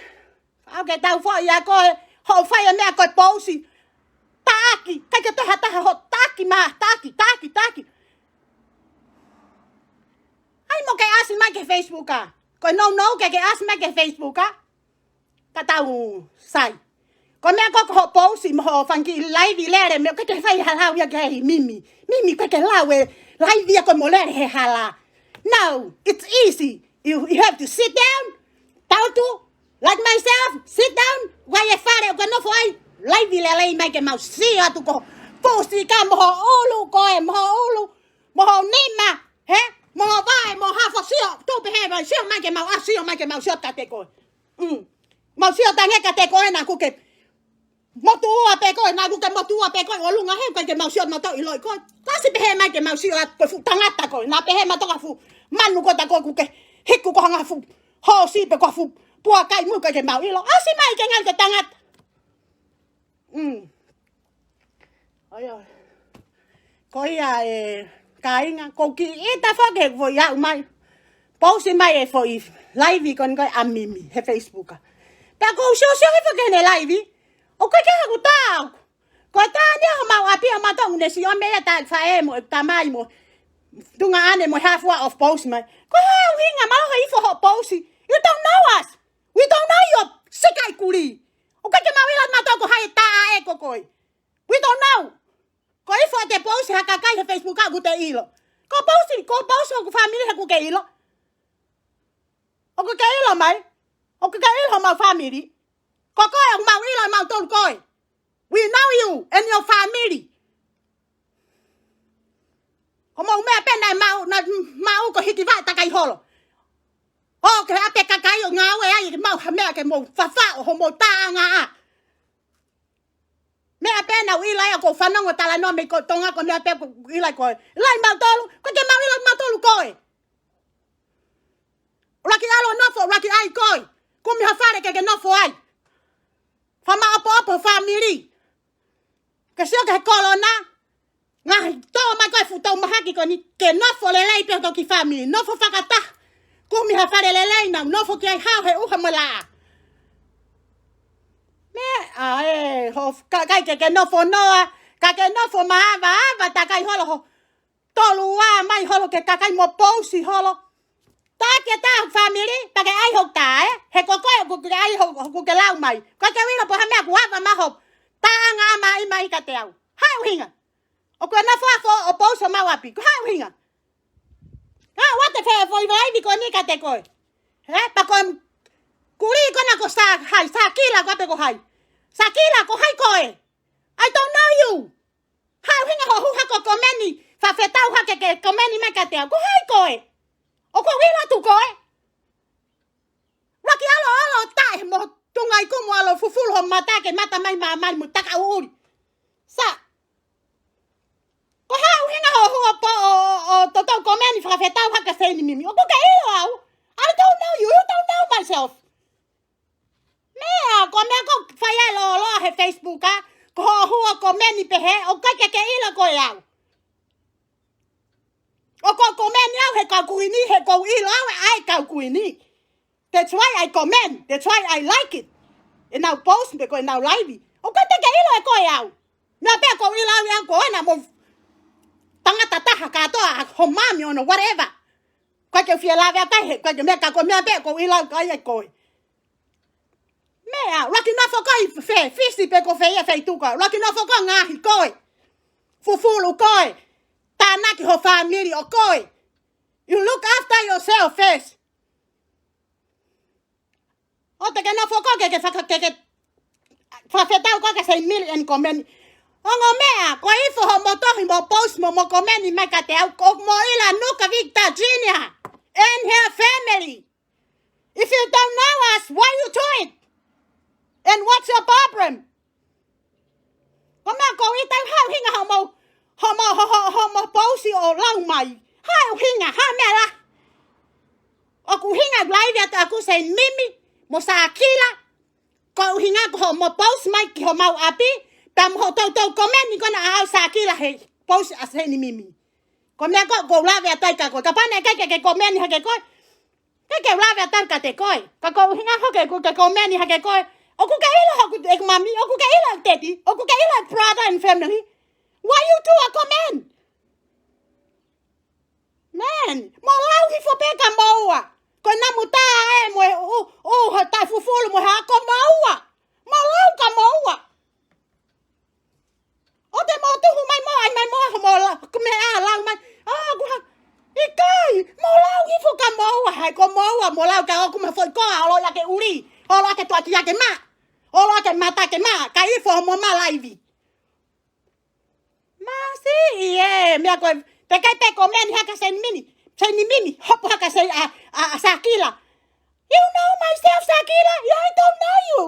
ʻoku ke tau foʻi ʻa koe, Hoʻo fai e meʻa ko e pousi. Taʻaki, ʻikai ke toe ha taha hoʻo taʻaki mai, taʻaki, taʻaki, taʻaki. ʻAi mo ke ʻasi mai ki he Facebook ā. Ko e nounou ke ke ʻasi mai ki he Facebook ā. Ka tau sai. Ko e meʻa ko ē ko hoʻo pousi mo hoʻo fanga kiʻi laivi lele, meʻa ʻikai ke fai ha lau ia ki ai, Mimi. Mimi, ʻikai ke lau e laivi ia ko e mo lele he hala. No, it's easy. You, you have to sit down, talk to, like myself, sit down, ʻai e fale ʻoku ke nofo ai, laivi lelei mai ke mau sio atu ko e fuʻu sika mo ho ʻulu ko ē, mo ho ʻulu, mo ho nima, hē? Mo ho vaʻe, mo ho hafo, sio, tuʻu pē hē mai, sio mai ke mau, ʻa, sio mai ke mau sio kiate koe. Mm. Mau sio tange kiate koe naʻa kuo ke motuʻa pē koe, naʻa kuo ke motuʻa pē koe ʻi ʻolunga hē, ʻikai ke mau sio naʻa tau ʻiloʻi koe. Ka ʻasi pē hē mai ke mau sio atu ko e fuʻu tangata koe, naʻa pehē mai toka fuʻu manu ko ē ta ko ē kuo ke hiku ko e hanga fuʻu hoosi pē ko e fuʻu puaka ʻi muʻa ʻikai ke mau ʻilo. ʻAsi mai ke ngali ko e tangata. Mm. ʻOi, ʻoi. Ko ia e kāinga, ʻoku ou kiʻi ʻita foki he foʻi aʻu mai. Pousi mai e foʻi laivi ko eni ko ē ʻa Mimi he Facebook ā. Pea ʻoku ou siosio hifo ki heʻene laivi. ʻOku ʻikai ke haku tā. Ko e tā eni homau ʻapi ʻo mautolu ne sio meʻa tā faʻē mo e tamai mo tuongaʻane mo e hā fua ʻo pousi mai. Ko e hā e ʻuhinga mālohi hifo hoʻo pousi. You don't know us. We don't know your sikai kulī. ʻOku ʻikai ke mau ʻilo mautolu ko hai e tā ʻa e ko koe. We don't know. Ko e hifo ʻete pousi ha kakai he Facebook ā ʻoku te ʻilo. Ko e pousi, ko e pousi hoku family he ʻoku ke ʻilo. ʻOku ke ʻilo mai. ʻOku ke ʻilo homau family. Ko koe ʻoku mau ʻilo ʻe mautolu koe. We know you and your family. Ko hoʻomou meʻa pē naʻe maʻu, naʻe maʻu ko e hiki vaʻe takai holo. ʻO ke ʻapi kakai ʻo ngāue ai ke maʻu ha meʻa ke mou fafaʻo homou taʻanga ā. Meʻa pē naʻa ku ʻilo ai ʻoku ou fanongo talanoa mei ko Tonga ko e meʻa pē ʻoku ʻilo ai koe. ʻIlo ai mautolu, ʻoku ʻikai ke mau ʻilo mautolu koe. ʻUluaki ʻalu ʻo nofo, ʻuluaki ʻai koe. Kumi ha fale ke ke nofo ai. Fakamaʻopoʻopo ho family. Ke sio ki he kolona. Ngaahi tō mai ko e fuʻu tau mahaki ko eni ke nofo lelei pē ho toki family. Nofo fakataha. Kumi ha fale lelei naʻa nau nofo ki ai, hao he ʻuha mo e laʻā. Meʻa ē, hoʻo kakai ke ke nofo noa, ka ke nofo maʻa ava, ava takai holo ho tolu ua mai holo ke kakai mo pousi holo. Tā ke tā ho family, pea ke ʻai hoku tā ē. He ko koe ʻoku ke ʻai ho, ʻoku ke lau mai. ʻOku ʻikai ke u ʻilo pe ko e hā e meʻa kuo ava mai ho taʻanga mai, mai kiate au. Hā e ʻuhinga. ʻOku ou nofo ʻo fo, ʻo pousi homau ʻapi. Ko e hā e ʻuhinga. Ka ʻoua te fai e foʻi laivi ko eni kiate koe. Hē, pea ko e kulī ko ena ko Sa, hai, Sakila ko ē pe ko hai. Sakila, ko hai koe. I don't know you. Hā e ʻuhinga hoʻo hū hake ʻo komeni, fakafetau hake ke komeni mai kiate au. Ko hai koe. ʻOku ou ʻilo atu koe. ʻUluaki ʻalu ʻo ʻalu ʻo taʻe mo tuʻunga ikumu, ʻalu ʻo fufulu ho mata ke mata mai māmani mo taka ʻuʻuli. Sa. Ko e hā e ʻuhinga hoʻo hū ʻo po, ʻo, ʻo, ʻo toutou komeni fakafetau hake kia Seini Mimi. ʻOku ke ʻilo au. I don't know you. You don't know myself. Meʻa, ko e meʻa ko ē ʻoku fai ai e lōloa he Facebook ā, ko hoʻo hū ʻo komeni pehē, ʻoku ʻikai ke ke ʻilo koe au. ʻOku ou komeni au he kau kuini, he ʻoku ou ʻilo au ʻa e kau kuini. That's why I comment. That's why I like it. ʻEnau post pe ko ʻenau laivi. ʻOku ʻikai te ke ʻilo ʻe koe au. Meʻa pē ʻoku ou ʻilo au ʻe au ko ena mo tangata taha kātoa, ho mami ʻono whatever. ʻOku ʻikai ke u fie lave atu ai he, ʻoku ʻikai ke meʻa ka ko e meʻa pē ʻoku ou ʻilo au ʻa koe. Meʻa, ʻuluaki nofo koe ʻi fē, Fisi pe ko fē ia feituʻu ko ē. ʻUluaki nofo koe ngaohi koe. Fufulu koe. Tānaki ho family ʻo koe. You look after yourself first. ʻOua te ke nofo koe ke, ke faka-, ke, ke fakafetau koe kia Seini Mimi ʻo komeni. Ongo meʻa, ko e hifo hoʻomo tohi mo post mo, mo komeni mai kiate au, ʻoku mo ʻilo Nuka Victor Junior and her family. If you don't know us, why you do it? And what's your problem? Ko e meʻa ʻoku ou ʻita, hā e ʻuhinga hoʻomo, hoʻomo, ho, ho, hoʻomo pousi ʻo lau mai. Hā e ʻuhinga, hā e meʻa lahi. ʻOku ʻuhinga laivi atu ʻaku Seini Mimi, mo Sakila. Ko e ʻuhinga ko hoʻomo pousi mai ki homau ʻapi, pea mo hoʻo toutou komeni ko ena ʻa au Sakila he pousi ʻa Seini Mimi. Ko e meʻa ko ē ʻoku ou lave atu ai kia koe. Kapau naʻe ʻikai ke ke komeni hake koe, ʻikai ke u lave atu kiate koe. Ka ko e ʻuhinga hoʻo ke, ke komeni hake koe, ʻOku ke ʻilo hoku, ʻeku mami, ʻoku ke ʻilo ʻeku teti, ʻoku ke ʻilo ʻeku brother and family. Why you two are comment? Man, mo lau hifo pē ka moua. Ko e namu tā ē mo e ʻū, ʻū, ha taʻefufulu mo e hā ko moua. Mo lau ka moua. ʻOua te mo tuhu mai mo ʻai mai mo ho mo lau, ko e meʻa lau mai. ʻA, ko ha, ʻikai, mo lau hifo ka moua, hai ko moua, mo lau ka ʻoku ma foʻi koa, ʻo loi ake ʻuli, ʻo loi ake tuaki ake mā, ʻo loi ake mata ke mā, ka hifo mo mā laivi. Masiʻi ē, meʻa ko e, te kai te comment haka Saint Mimi, Saint Mimi, hopo haka Saint, ʻa, ʻa, ʻa Sakila. You know myself, Sakila? Yeah, I don't know you.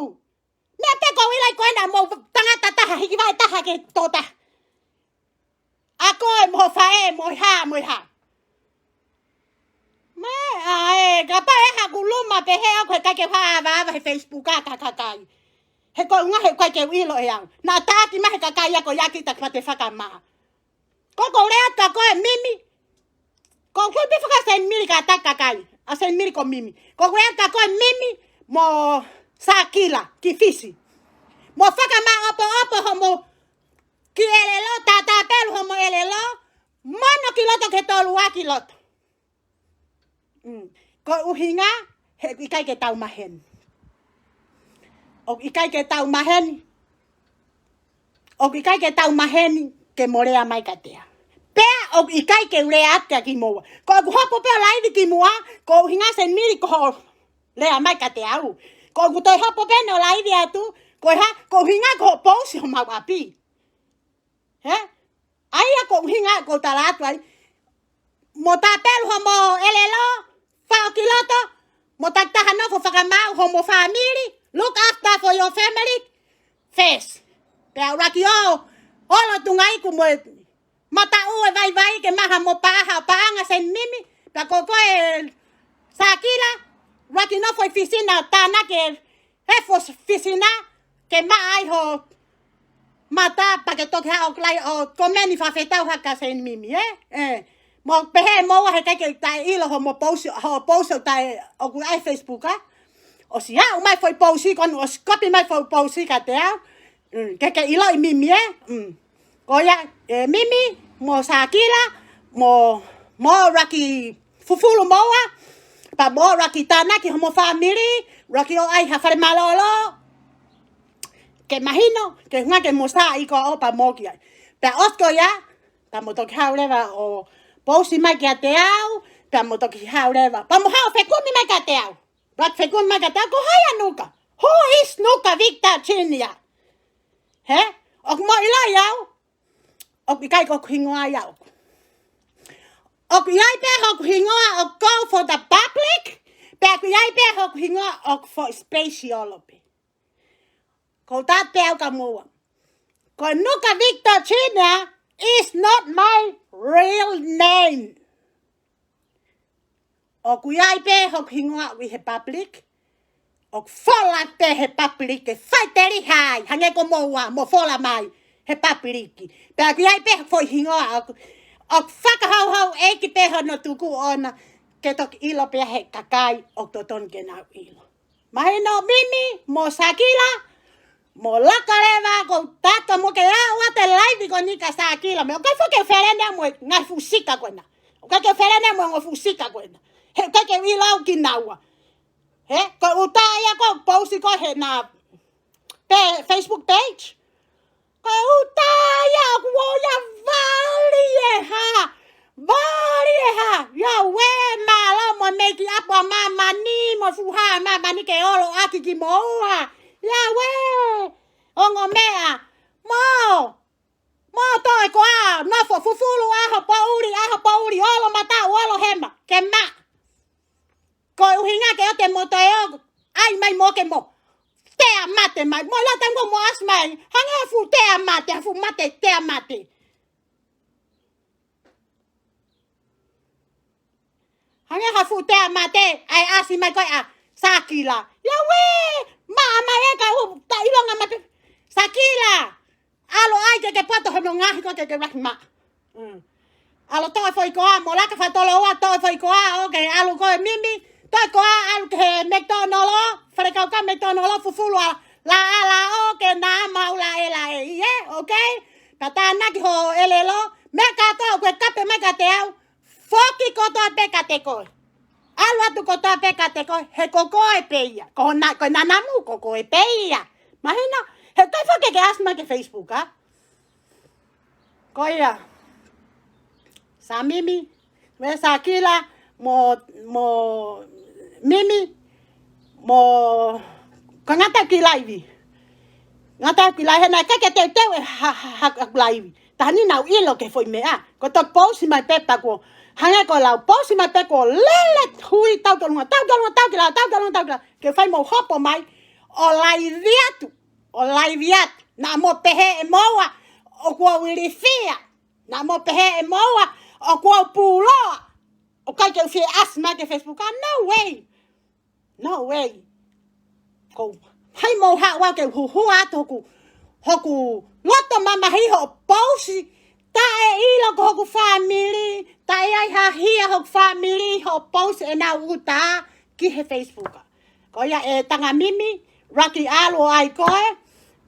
Meʻa pē ko ʻilai ko ena mo tangata taha, hiki vai taha ke tota. ʻA ko e mo fae, mo ha, mo ha. Mā, ʻa ē, kapau ʻe haku luma pē he ʻoku heʻikai ke u hā ava ava he Facebook ʻa ka kakai. He ko e ʻuhinga he ʻikai ke u ʻilo ʻe au. Naʻa taki mai he kakai ʻa ko ia ki ta ka te fakamā. Ko ʻeku lea ka ko e Mimi. Ko ʻeku pē faka Saint Mary ka ta kakai. ʻA Saint Mary ko Mimi. Ko ʻeku lea ka ko e Mimi mo Sakila ki Fisi. Mo fakamāʻopoʻopo homo ki ʻelelo, tātāpelu homo ʻelelo, mono ki loto ke tolu ā ki loto. Mm. Ko e ʻuhinga, he ʻikai ke tau maheni. ʻOku ʻikai ke tau maheni. ʻOku ʻikai ke tau maheni ke mo lea mai kiate au. Pea ʻoku ʻikai ke u lea atu kia kimoua. Ko ʻeku hopo pē ʻo laivi kimuʻa, ko e ʻuhinga Saint Mary ko hoʻo lea mai kiate au. Ko ʻeku toe hopo pē ʻo laivi atu, ko e hā, ko e ʻuhinga ko hoʻo pousi homau ʻapi. He? ʻA ia ko e ʻuhinga ko e tala atu ai. Mo tāpelu homo ʻelelo, fao ki loto, mo takitaha nofo fakamaau homo family, look after for your family first. Pea ʻuluaki ō, ʻo lotunga iku mo e mataʻu ʻe vaivai ke maha mo paʻaha paʻanga Saint Mimi, pea ko koe Sakila, ʻuluaki nofo ʻi Fisi na tānaki e he fos fisina, ke maʻa ai ho mata pea ke toki haʻo lai ʻo comment fakafetau haka Saint Mimi, ē? Ē. Mo pehē moua he ʻikai ke taʻeʻilo homo pousi, hoʻo pousi ʻoku taʻe ʻoku ʻi he Facebook, ā? ʻOsi haʻu mai foʻi pousi ko eni, ʻosi kopi mai foʻi pousi kiate au. Mm, ke ke ʻiloʻi Mimi, ē? Mm. Ko ia, ē, Mimi, mo Sakila, mo, mo ʻuluaki fufulu moua, pea mo ʻuluaki tānaki homo family, ʻuluaki ō ʻai ha fale mālōlō, ke mahino, ke hunga ke mo saiʻia ʻo pea mo ki ai. Pea ʻosi ko ia, pea mo toki haʻu leva ʻo pousi mai kiate au, pea mo toki haʻu leva, pea mo haʻu fekumi mai kiate au. But fekumi mai kiate au, ko hai ʻa Nuka? Who is Nuka Victor Junior? He? ʻOku mo ʻiloʻi au? ʻOku ʻikai ko hoku hingoa ia ʻoku. ʻOku ʻi ai pē hoku hingoa ʻo go for the public, pea ʻoku ʻi ai pē hoku hingoa ʻoku for special pē. Ko ta pē au ka moua. Ko Nuka Victor Junior is not my real name. ʻOku ʻi ai pē hoku hingoa ʻi he public, ʻoku fola pē he public, ke faiteliha ai, hangē ko moua, mo fola mai he public. Pea ʻoku ʻi ai pē foʻi hingoa, ʻoku, ʻoku fakahauhau ʻeiki pē hono tuku ʻona, ke toki ʻilo pē he kakai, ʻoku totonu ke nau ʻilo. Mahino Mimi, mo Sakila, mo laka leva ko taka mo ke aʻu atu e laivi ko eni ka Sakila. Meʻa ʻoku ʻikai foki ke felene mo e ngaahi fuʻu sika ko ena. ʻOku ʻikai ke felene mo e ngaahi fuʻu sika ko ena. He ʻikai ke ʻilo au kinaua. He, ko e ʻuta ia ko e pousi ko ē he na pe-, Facebook page. Ko e ʻuta ia ʻoku ou ia vali e hā. Vali e hā. Ia ue mālō mo e meiki ʻapu ʻa māmani mo e fuʻu hā ʻa māmani ke olo ʻaki kimoua. Ia ue. Ongo meʻa. Mo. Mo toe ko ā. Nofo fufulu ʻaho poʻuli, ʻaho poʻuli. Olo mataʻu, olo hema. Ke mā. Ko e ʻuhinga ke ʻoua te mo toe ō, ʻai mai mo ke mo. Tea mate mai. Mo lata ngo mo ʻasi mai. Hangē ha fuʻu tea mate, ha fuʻu mate, tea mate. Hangē ha fuʻu tea mate, ʻai ʻasi mai ko ē ʻa Sakila. Ia ue, maʻa mai e ka u, ta ʻilonga mate. Sakila. ʻAlu ai ke ke poto hono ngaahi ko ē ke ke rahi maʻa. Mm. ʻAlu toe foʻi koa, mo laka fakatoloua, toe foʻi koa, ʻo ke ʻalu ko ē Mimi, toe koa, ʻalu ki he McDonald, fale kaukau McDonald, fufulu ā, Laʻalaʻo ke na mau laʻelaʻe ē, okay? Ka tānaki hoʻo ʻelelo, meʻa kātoa ʻoku ke kape mai kiate au, foki kotoa pē kiate koe. ʻAlu atu kotoa pē kiate koe, he ko koe pē ia. Ko hona, ko e nanamu, ko koe pē ia. Mahino, he ʻikai foki ke ke ʻasi mai ki he Facebook, ā? Ko ia. Sā Mimi, mo Sākila, mo, mo Mimi, mo, ko e ngata ki laivi. Ngata ki laivi, he naʻe ʻikai ke teuteu ʻe ha, ha, ha, ha laivi. Taha ni naʻa ku ʻilo ki he foʻi meʻa. Ko e toki pousi mai pē pea kuo, hangē ko e lau, pousi mai pē kuo lele hui tau tolunga, tau tolunga, tau ki lalo, tau tolunga, tau ki lalo. Ke fai mo hopo mai, ʻo laivi atu, ʻo laivi atu. Naʻa mo pehē ʻe moua, ʻoku ou ilifia. Naʻa mo pehē ʻe moua, ʻoku ou pūloa. ʻOku ʻikai ke u fie ʻasi mai ki he Facebook, ā, no way. No way. Ko hai mo haʻu au ke huhua atu hoku, hoku loto mamahi hoʻo pousi. Taʻeʻilo ko hoku fāmili, taʻe ai ha hia hoku fāmili hoʻo pousi ʻenau uta ki he Facebook. Ko ia ē Tanga Mimi, laki ʻalu ʻo ʻai koe,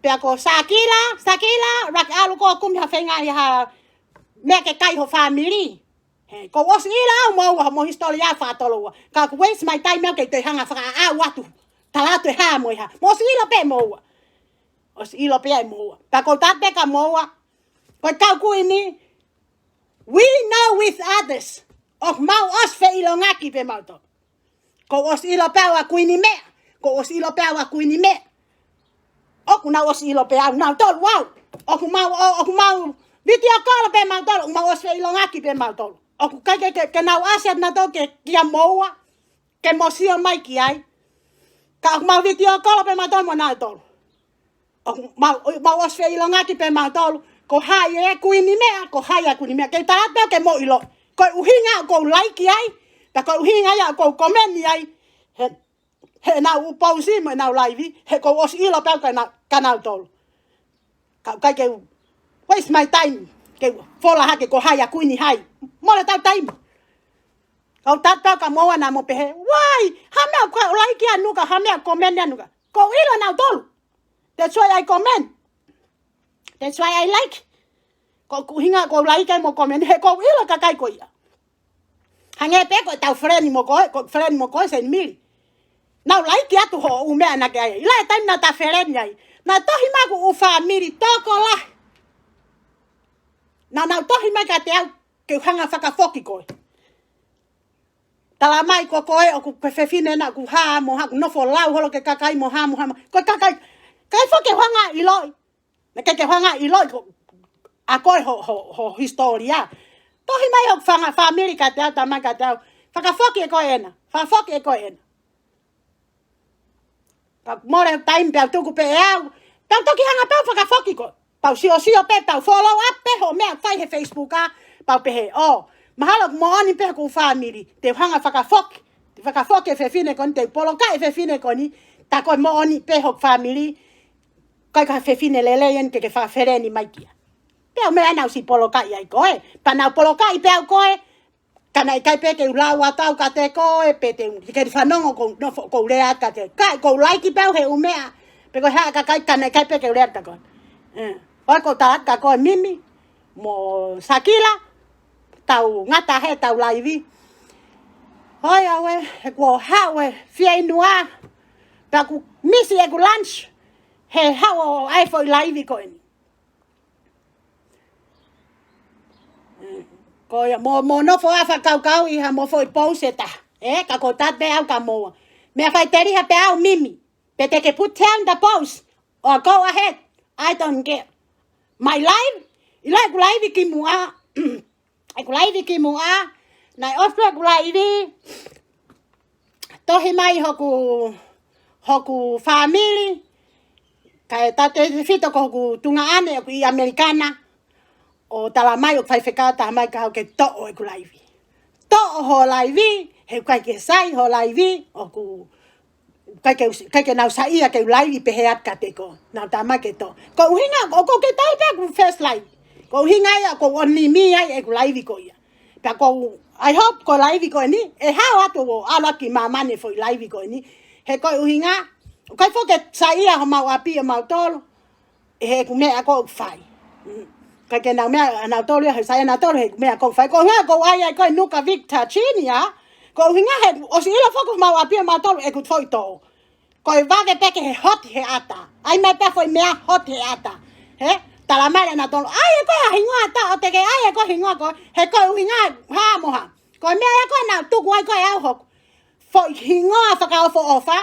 pea ko Sākila, Sākila, laki ʻalu koe ʻo kumi ha feinga ʻi ha meʻa ke kai ho fāmili. He, ʻoku ou ʻosi ʻilo au moua, mo e hisitōlia fakatoloua. Ka ʻoku waste my time au ke te hanga fakaʻau atu. Tala atu ʻe hā mo e hā. Mo ʻosi ʻilo pē moua. ʻOsi ʻilo pē ʻe moua. Ka ʻoku ou tala pē kia moua. Ko e kau kuini. We know with others. ʻOku mau ʻosi feʻilongaki pē mautolu. ʻOku ou ʻosi ʻilo pē au ʻa Kuini Meʻa. ʻOku ou ʻosi ʻilo pē au ʻa Kuini Meʻa. ʻOku nau ʻosi ʻilo pē au, nautolu au. ʻOku mau, ʻo, ʻoku mau vitiō kolo pē mautolu, ʻoku mau ʻosi feʻilongaki pē mautolu. ʻOku ʻikai ke, ke, ke nau ʻasi atu nautolu ke, kia moua, ke mo sio mai ki ai. Ka ʻoku mau vitiō kolo pē mautolu mo nautolu. ʻOku mau, ʻoku mau ʻosi feʻilongaki pē mautolu. Ko hai ʻa Kuini Meʻa, ko hai ʻa Kuini Meʻa. Ke tala pē ke mo ʻilo. Ko e ʻuhinga ʻoku ou laiki ai, pea ko e ʻuhinga ia ʻoku ou komeni ai. He, he ʻenau pousi mo ʻenau laivi, he ʻoku ou ʻosi ʻilo pē au kia nau, kia nautolu. Ka ʻoku ʻikai ke u waste my time, ke u fola hake ko hai ʻa Kuini hai. Mole tau taimi. Ka ʻoku ou tala pē au kia moua naʻa mo pehē, why? Ha meʻa ʻoku ou laiki ʻa Nuka, ha meʻa komeni ʻa Nuka. ʻOku ou ʻilo nautolu. That's why I comment. That's why I like. Ko e ʻuhinga ʻoku ou laiki ai mo komeni, he ʻoku ou ʻilo e kakai ko ia. Hangē pē ko ʻetau friend mo koe, ko e friend mo koe, Saint Mary. Nau laiki atu hoʻo ʻū meʻa naʻa ke ʻai. ʻI he taimi naʻa ta friend ai, naʻe tohi mai hoku ʻū fāmili tokolahi. Naʻa nau tohi mai kiate au ke u hanga fakafoki koe. Tala mai ko koe ʻoku ke fefine naʻa ku hā mo hā, ku nofo lau holo ki he kakai mo hā mo hā mo. Ko e kakai, ʻikai foki ke u hanga ʻiloʻi. Naʻe ʻikai ke u hanga ʻiloʻi ko, ʻa koe ho, ho, ho hisitōlia. Tohi mai hoku fanga fāmili kiate au, tala mai kiate au. Fakafoki ʻe koe ena. Fakafoki ʻe koe ena. Ka mole taimi pea u tuku pē ʻe au. Pea u toki hanga pē au fakafoki koe. Pea u siosio pē, pea u follow up pē hoʻo meʻa fai he Facebook ā. Pea u pehē, ʻō, mahalo ʻoku moʻoni pē hoku fāmili. Te u hanga fakafoki. Te u fakafoki e fefine ko eni, te u polokaʻi e fefine ko eni. Tā ko e moʻoni pē hoku fāmili. ʻIkai ko ha fefine lelei eni ke ke fakafeleni mai kia. Pea u meʻa naʻa ku ʻosi polokaʻi ai koe. Pea naʻa ku polokaʻi pē au koe. Ka naʻe ʻikai pē ke u lau atu au kiate koe, pe te u, ke te fanongo ʻoku ou nofo, ʻoku ou lea atu kiate koe. Ka ʻoku ou laiki pē au he ʻū meʻa. Pe ko e hā e kakai, ka naʻe ʻikai pē ke u lea atu kia koe. ʻE. ʻOku ou tala atu kia koe Mimi, mo Sākila, tau ngata he tau laivi. Hoi au ē, he kuo haʻu e fieinua, pea ku misi ʻeku lunch, he haʻu ʻo ʻai e foʻi laivi ko eni. Ko ia, mo, mo nofo ʻo fakakaukauʻi ha mo foʻi post ʻe taha. ʻE, ka ʻoku ou tala pē au kia moua. Meʻa faʻiteliha pē au Mimi. Pe te ke put down the post. Or go ahead. I don't care. My life, ʻi loto ʻeku laivi kimuʻa. ʻEku laivi kimuʻa. Naʻe off ʻeku laivi. Tohi mai hoku, hoku fāmili, kae tautefito ko hoku tuongaʻane ʻoku ʻi ʻAmelika na, ʻo tala mai ʻoku faifekau taha mai kia au ke toʻo ʻeku laivi. Toʻo hoʻo laivi, he ʻoku ʻikai ke sai hoʻo laivi, ʻoku ʻikai ke, ʻikai ke nau saiʻia ke u laivi pehē atu kiate koe. Nau tala mai ke toʻo. Ko e ʻuhinga, ʻoku ou kei tali pē ʻeku first live. Ko e ʻuhinga ia ʻoku ou ʻomi ai ʻeku laivi ko ia. Pea ʻoku ou, I hope ko e laivi ko eni, ʻe hao atu ʻo ʻalu atu ki māmani e foʻi laivi ko eni. He ko e ʻuhinga, ʻOku ʻikai foki ke saiʻia homau ʻapi ʻomautolu ʻe heʻeku meʻa ʻoku ou fai. Mm. ʻIkai ke nau meʻa ʻanautolu ia he saiʻia ʻanautolu heʻeku meʻa ʻoku ou fai. Ko e ʻuhinga ʻoku ou ʻai ai ko e Nuka Victor Junior, ko e ʻuhinga he ʻosi ʻilo foki homau ʻapi ʻomautolu ʻeku foʻi tō. Ko e vave pē ke he hot he ʻata. ʻAi mai pē foʻi meʻa hot he ʻata. He? Tala mai leva ʻanautolu, ʻai ē ko e hingoa ʻata ʻoku te ke ʻai ē ko e hingoa ko ē. He ko e ʻuhinga hā mo hā. Ko e meʻa ia ko ē naʻa ku tuku ai ko ē au hoku foʻi hingoa fakaʻofoʻofa.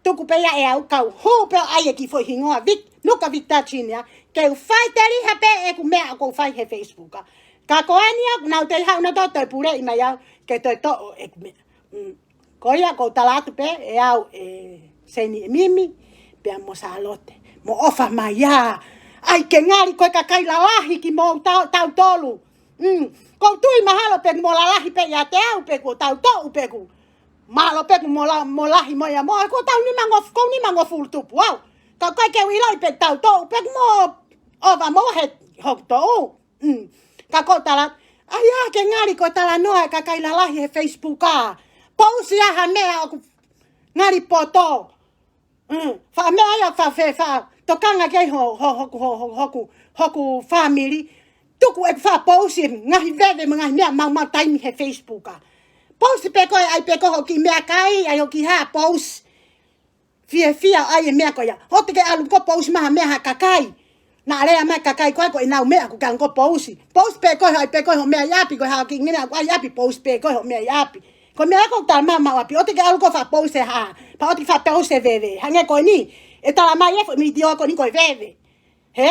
Tuku pē ia ʻe au, kau hū pē ʻo ʻai e kiʻi foʻi hingoa Vic, Nuka Victor Junior, ke u fai teliha pē ʻeku meʻa ʻoku ou fai he Facebook. Ka ko eni ʻoku nau toe haʻu ʻo nau toe puleʻi mai au ke toe toʻo ʻeku meʻa. Mm. Ko ia ʻoku ou tala atu pē ʻe au ʻe Seini, ʻe Mimi, pea mo Sālote. Mo ʻofa mai ia. ʻAi ke ngali ko e kakai lalahi kimoutolu, tautolu. Mm. ʻOku ou tui mahalo pē mo lalahi pē ʻiate au pē kuo tau toʻu pē kuo mahalo pē kuo mo la-, mo lahi mo ia mo, ʻoku tau nima ngof-, ʻoku ou nima ngofulu tupu au. Ka ʻoku ʻikai ke u ʻiloʻi pē tau toʻu pē mo ʻova mo he hoku toʻu. Mm. Ka ʻoku ou tala, ʻai ia ke ngali ko e talanoa e kakai lalahi he Facebook ā. Pousi ʻa ha meʻa ʻoku ngali poto. Mm. Faʻa meʻa ia faʻa fe-, faʻa tokanga ki ai ho, ho, hoku, ho, ho, hoku, hoku fāmili. Tuku ʻeku faʻa pousi ngaahi veve mo e ngaahi meʻa maumau taimi he Facebook ā. Pousi pē ko ē, ʻai pē ko ē hoʻo kiʻi meʻakai, ʻai hoʻo kiʻi hā pousi. Fiefia ʻai e meʻa ko ia. Hoʻo te ke ʻalu ko ē pousi mai ha meʻa ha kakai. Naʻa lea mai kakai ko ē ko ʻenau meʻa ʻoku ke ʻalu ko ē pousi. Pousi pē ko ē, ʻai pē ko ē hoʻo meʻa ʻi ʻapi, ko e hā hoʻo kiʻi ngina ʻoku ʻai ʻi ʻapi, pousi pē ko ē hoʻo meʻa ʻi ʻapi. Ko e meʻa ko ē ʻoku tala mai homau ʻapi, ʻoua te ke ʻalu ko ē faʻa pousi e hā, pea ʻoua te ke faʻa pousi e veve. Hangē ko eni, ʻe tala mai e foʻi mītia ko eni ko e veve. He?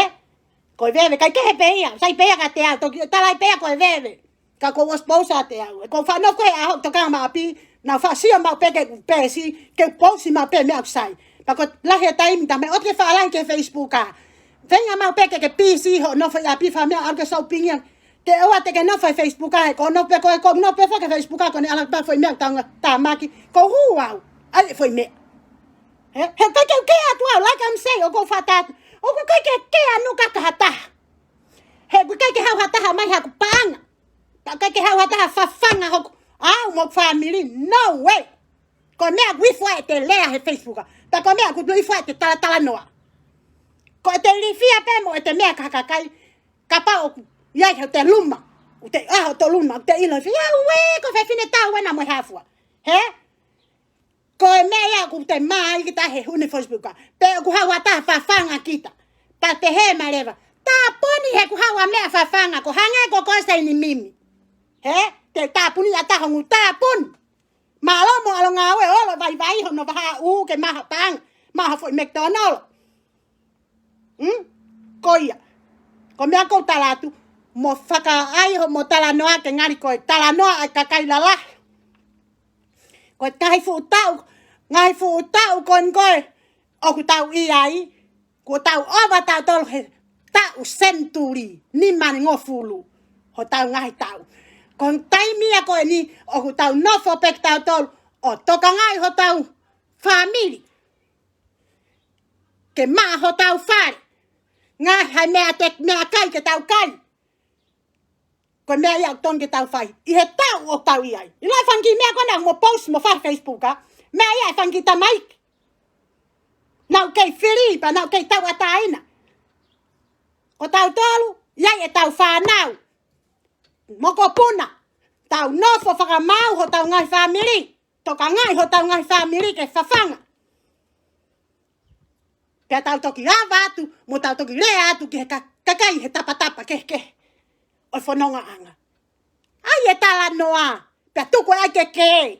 Ko e veve, ʻikai ke he pē ia, sai pē ia kiate au, toki tala ai pē ia ko e veve. Ka ʻoku ou ʻosi pousi ʻiate au. ʻOku ou faʻa nofo ko ē he ʻaho ʻoku tokanga homau ʻapi, nau faʻa sio maʻu pē ki heʻeku peesi, ke u pousi maʻu pē meʻa ʻoku sai. Pea ko e lahi e taimi, tā meʻa ʻoua te ke faʻa lahi ki he Facebook ā. Feinga maʻu pē ke ke pīsī hoʻo nofo ʻi ʻapi, fai meʻa, ʻalu ke shopping ia. Ke ʻoua te ke nofo he Facebook ā, he ko hoʻo nofo pē ko ē, ko hoʻo nofo pē foki he Facebook ā, ko ʻene ʻalu pē foʻi meʻa ʻoku tau nga-, tāmaki, ʻoku ou hū au. ʻAi e foʻi meʻa. He, he ʻikai ke u kea atu au, like I'm saying, ʻoku ou faʻa tala atu. ʻOku ʻikai ke kea Nuka ki ha taha. He ʻoku ʻikai ke haʻu ha taha mai haku paʻanga. Pea ʻikai ke haʻu ha taha fafanga hoku, au mo hoku fāmili, no way. Ko e meʻa ʻoku ifo ai ʻete lea he Facebook ā. Pea ko e meʻa ʻoku ifo ai ʻete talatalanoa. Ko ʻete ilifia pē mo ʻete meʻa ki ha kakai, kapau ʻoku ʻi ai hoto luma, ʻoku te ʻaho hoto luma, ʻoku te ʻilo, ia ue, ko e fefine tau ena mo e hā fua. He? Ko e meʻa ia ʻoku te mā ai kita he hū he Facebook ā. Pea ʻoku haʻu ha taha fafanga kita. Pea te hē mai leva. Tāpuni he ʻoku haʻu ha meʻa fafanga, ko hangē ko koe Seini, Mimi. He? Te tāpuni ʻa taha ngu tāpuni. Mālō mo ʻalu ngāue, ʻolo vaivai hono vahaʻa ʻū ke maʻu ha paʻanga, maʻu ha foʻi McDonald. Hmm? Ko ia. Ko e meʻa ʻoku ou tala atu, mo fakaʻai hoʻomo talanoa ke ngali ko e talanoa ʻa e kakai lalahi. Ko e ngaahi fuʻu taʻu, ngaahi fuʻu taʻu ko eni ko ē ʻoku tau ʻi ai, kuo tau ʻova tautolu he taʻu senituli nimangofulu hotau ngaahi taʻu. Ko e taimi ia ko eni ʻoku tau nofo pē kitautolu ʻo tokangaʻi hotau fāmili. Ke maʻa hotau fale. Ngaahi meʻa te, meʻakai ke tau kai. Ko e meʻa ia ʻoku totonu ke tau fai ʻi he taʻu ʻoku tau ʻi ai. ʻIlo e fanga kiʻi meʻa ko ena mo post mo fai Facebook ā. Meʻa ia e fanga kiʻi tamaiki. Naʻa nau kei fili pea naʻa nau kei tauʻatāina. Ko tautolu, ʻi ai ʻetau fānau. Mokopuna. Tau nofo fakamaau hotau ngaahi fāmili. Tokangaʻi hotau ngaahi fāmili ke fafanga. Pea tau toki lava atu, mo tau toki lea atu ki he ka-, kakai he tapatapa kehekehe ʻo e fonongaʻanga. ʻAi e talanoa, pea tuku ai ke kē.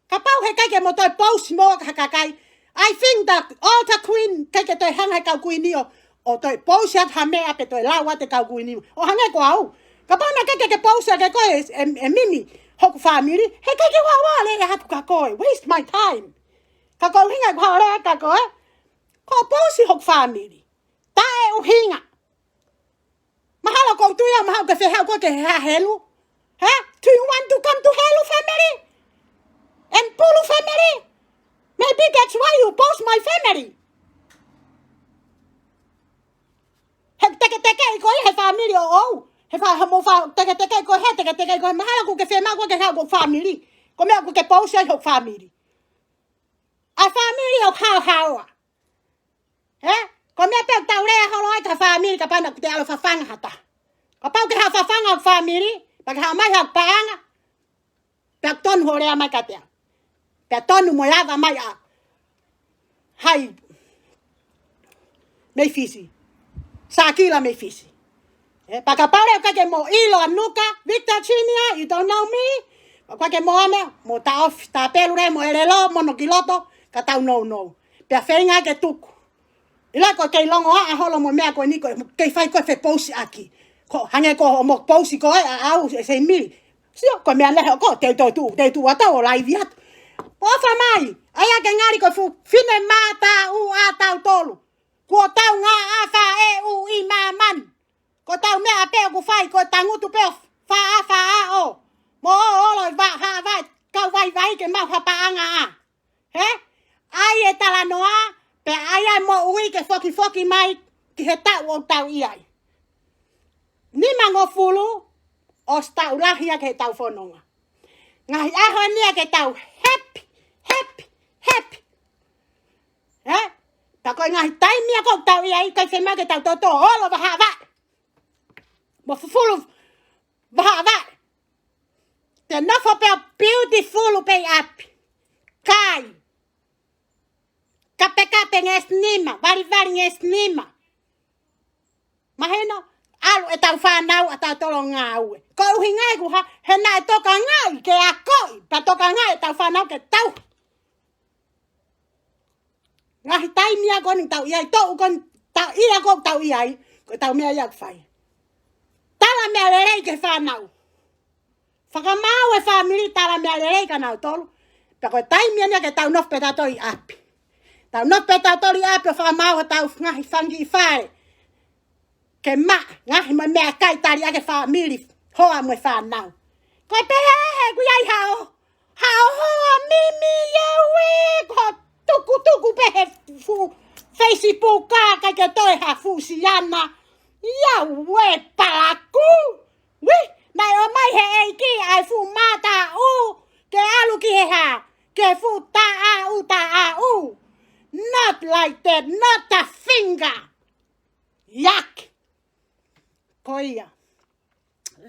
Kapau he ʻikai ke mo toe post mo ha kakai. I think the altar queen, ʻikai ke toe hanga he kau kuini ʻo, ʻo toe post atu ha meʻa pe toe lau atu e kau kuini. ʻO hangē ko au. Kapau naʻe ʻikai ke, ke post ʻaki koe ʻe, ʻe, ʻe Mimi hoku fāmili, he ʻikai ke u ʻalu ʻo lea atu kia koe. Waste my time. Ka ko e ʻuhinga ʻeku haʻu ʻo lea kia koe, ko e post hoku fāmili. Taʻeʻuhinga. Mahalo ʻoku ou tui au, mahalo ʻoku ke fie haʻu koe ke hā helu. Huh? Do you want to come to helu family? And Pulu family? Maybe that's why you post my family. He teketeke ʻi koe he fāmili ʻoʻou. He fa-, he mo fa-, teketeke ʻi koe, he teketeke ʻi koe. Mahalo ʻoku ke fie maʻu koe ke haʻu ko e fāmili. Ko e meʻa ʻoku ke post ai hoku fāmili. ʻa e fāmili ʻoku haohaoa. He? Ko e meʻa pē ʻoku tau lea holo ai ki he fāmili kapau naʻa ke ʻalu ʻo fafanga ha taha. Kapau ke haʻu ʻo fafanga hoku fāmili, pea ke haʻu mai haʻaku paʻanga, pea tonu hoʻo lea mai kiate au. Pea tonu mo e lava mai ʻa hai mei Fisi. Sakila mei Fisi. He, pea kapau leva ʻoku ʻikai ke mo ʻilo ʻa Nuka, Victor Junior, you don't know me. Pea ʻoku ʻikai ke mo ame, mo taʻofi, tāpelu leva mo ʻelelo, mo hono kiloto, ka tau nounou. Pea feinga ke tuku. ʻIlo ko e kei longoaʻa holo mo e meʻa ko eni ko e kei fai ko e fepousiʻaki. Ko hangē ko hoʻomo pousi ko ē ʻa au ʻe Seimili. Sio, ko e meʻa leva ko ē, te u toe tuʻu, te u tuʻu atu ʻo laivi atu. ʻOfa mai, ʻai ke ngali ko e fuʻu finemātaʻu ʻa tautolu. Kuo tau ngāue faʻē ʻi māmani. Ko ʻetau meʻa pē ʻoku fai, ko e tangutu pē ʻo faʻa faʻa ʻo. Mo ʻo ʻolo ʻi ha vaʻa, kau vaivai ke maʻu ha paʻanga ʻa. He? ʻAi e talanoa, pea ʻai ʻa e moʻui ke fokifoki mai ki he taʻu ʻoku tau ʻi ai. Nimangofulu ʻosi taʻu lahi ia ke tau fononga. Ngaahi ʻaho ni ia ke tau happy, happy, happy. He? Pea ko e ngaahi taimi ia ʻoku tau ʻi ai, ʻikai fiemaʻu ke tau toutou ʻolo vahaʻa vaʻe. Mo fufulu vahaʻa vaʻe. Te nofo pē ʻo beautiful pē ʻi ʻapi. Kai. Kapekape ngeʻesi nima, valivali ngeʻesi nima. Mahino, ʻalu ʻetau fānau ʻa tautolu ʻo ngāue. Ko e ʻuhinga ia ʻoku hā, he naʻe tokangaʻi ke akoʻi, pea tokangaʻi ʻetau fānau ke tau. Ngaahi taimi ia ko eni ʻoku tau ʻi ai, toʻu ko eni tau ʻi ai, ko ē ʻoku tau ʻi ai, ko ʻetau meʻa ia ʻoku fai. Tala meʻa lelei ki he fānau. Fakamaau e fāmili, tala meʻa lelei kia nautolu. Pea ko e taimi eni ia ke tau nofo pē tautolu ʻi ʻapi. Tau nofo pē tautolu ʻi ʻapi ʻo fakamaau hotau ngaahi fanga kiʻi fale. Ke maʻa, ngaahi mo e meʻakai tali ʻaki e fāmili, hoa mo e fānau. Ko e pehē he ʻoku ʻi ai haʻo, haʻo hoa Mimi ia ue, ko e tukutuku pē he fuʻu Facebook ʻikai ke toe ha fuʻu siana. Ia ue palaku. Ui, naʻe ʻomai he ʻEiki ʻa e fuʻu mātaʻu ke ʻalu ki he hā, ki he fuʻu taʻaʻu, taʻaʻu. Not like that, not a finger. Yuck. Ko ia.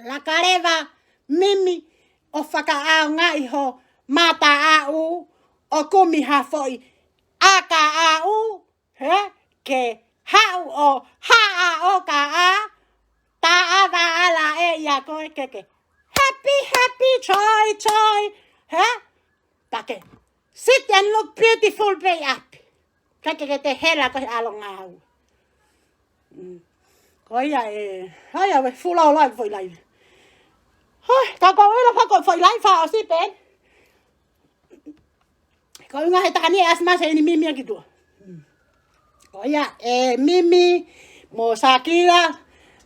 Laka leva Mimi ʻo fakaʻaongaʻi ho mātaʻu ʻo kumi ha foʻi ʻakaʻaʻu, he, ke haʻu ʻo haʻa ʻo kaʻa, taʻa vaʻala ʻe ia ko e keke. Happy, happy, joy, joy, he? Pea ke sit and look beautiful pē ʻi ʻapi. Kae ke ke te hela ko e ʻalu ngāue. Mm. Ko ia e, ko ia e fuʻu laulai foʻi laivi. Hoi, ka ko e ʻilo fako foʻi laivi fakaʻosi pē. Ko e ʻuhinga he takani e ʻasi mai eni Mimi ʻa ki tuʻa. Ko ia, ʻe Mimi, mo Sakila,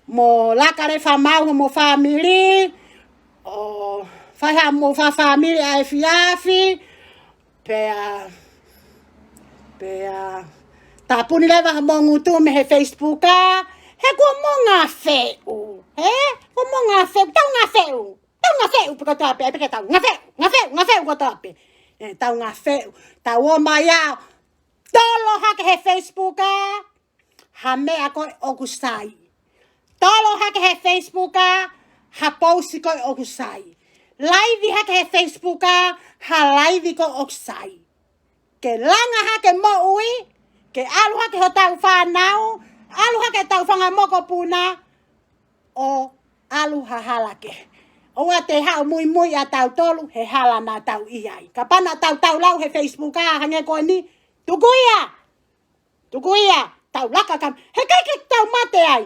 mo Laka leva maʻu mo fāmili, ʻo fai ha mo fa fāmili ʻa e efiafi, pea, pea, tāpuni leva ha mo ngutu mei he Facebook ʻa, he kuo mo ngafeʻu, he? Kuo mo ngafeʻu, tau ngafeʻu. Tau ngafeʻu pē kotoa pē, pē ke tau ngafeʻu, ngafeʻu, ngafeʻu kotoa pē. ʻE, tau ngafeʻu, tau ō mai ʻo tolo hake he Facebook ʻa, ha meʻa ko ē ʻoku sai. Tolo hake he Facebook ʻa, ha pousi ko ē ʻoku sai. Laivi hake he Facebook ʻa, ha laivi ko ē ʻoku sai. Ke langa hake moʻui, ke ʻalu hake hotau fānau, ʻalu hake ʻetau fanga mokopuna, ʻo ʻalu ha hala kehe. ʻOua te haʻu muimui ʻa tautolu he hala naʻa tau ʻi ai. Kapau naʻa tau tau lau he Facebook ʻa hangē ko eni, tuku ia! Tuku ia! Tau laka kam, he ʻikai ke tau mate ai.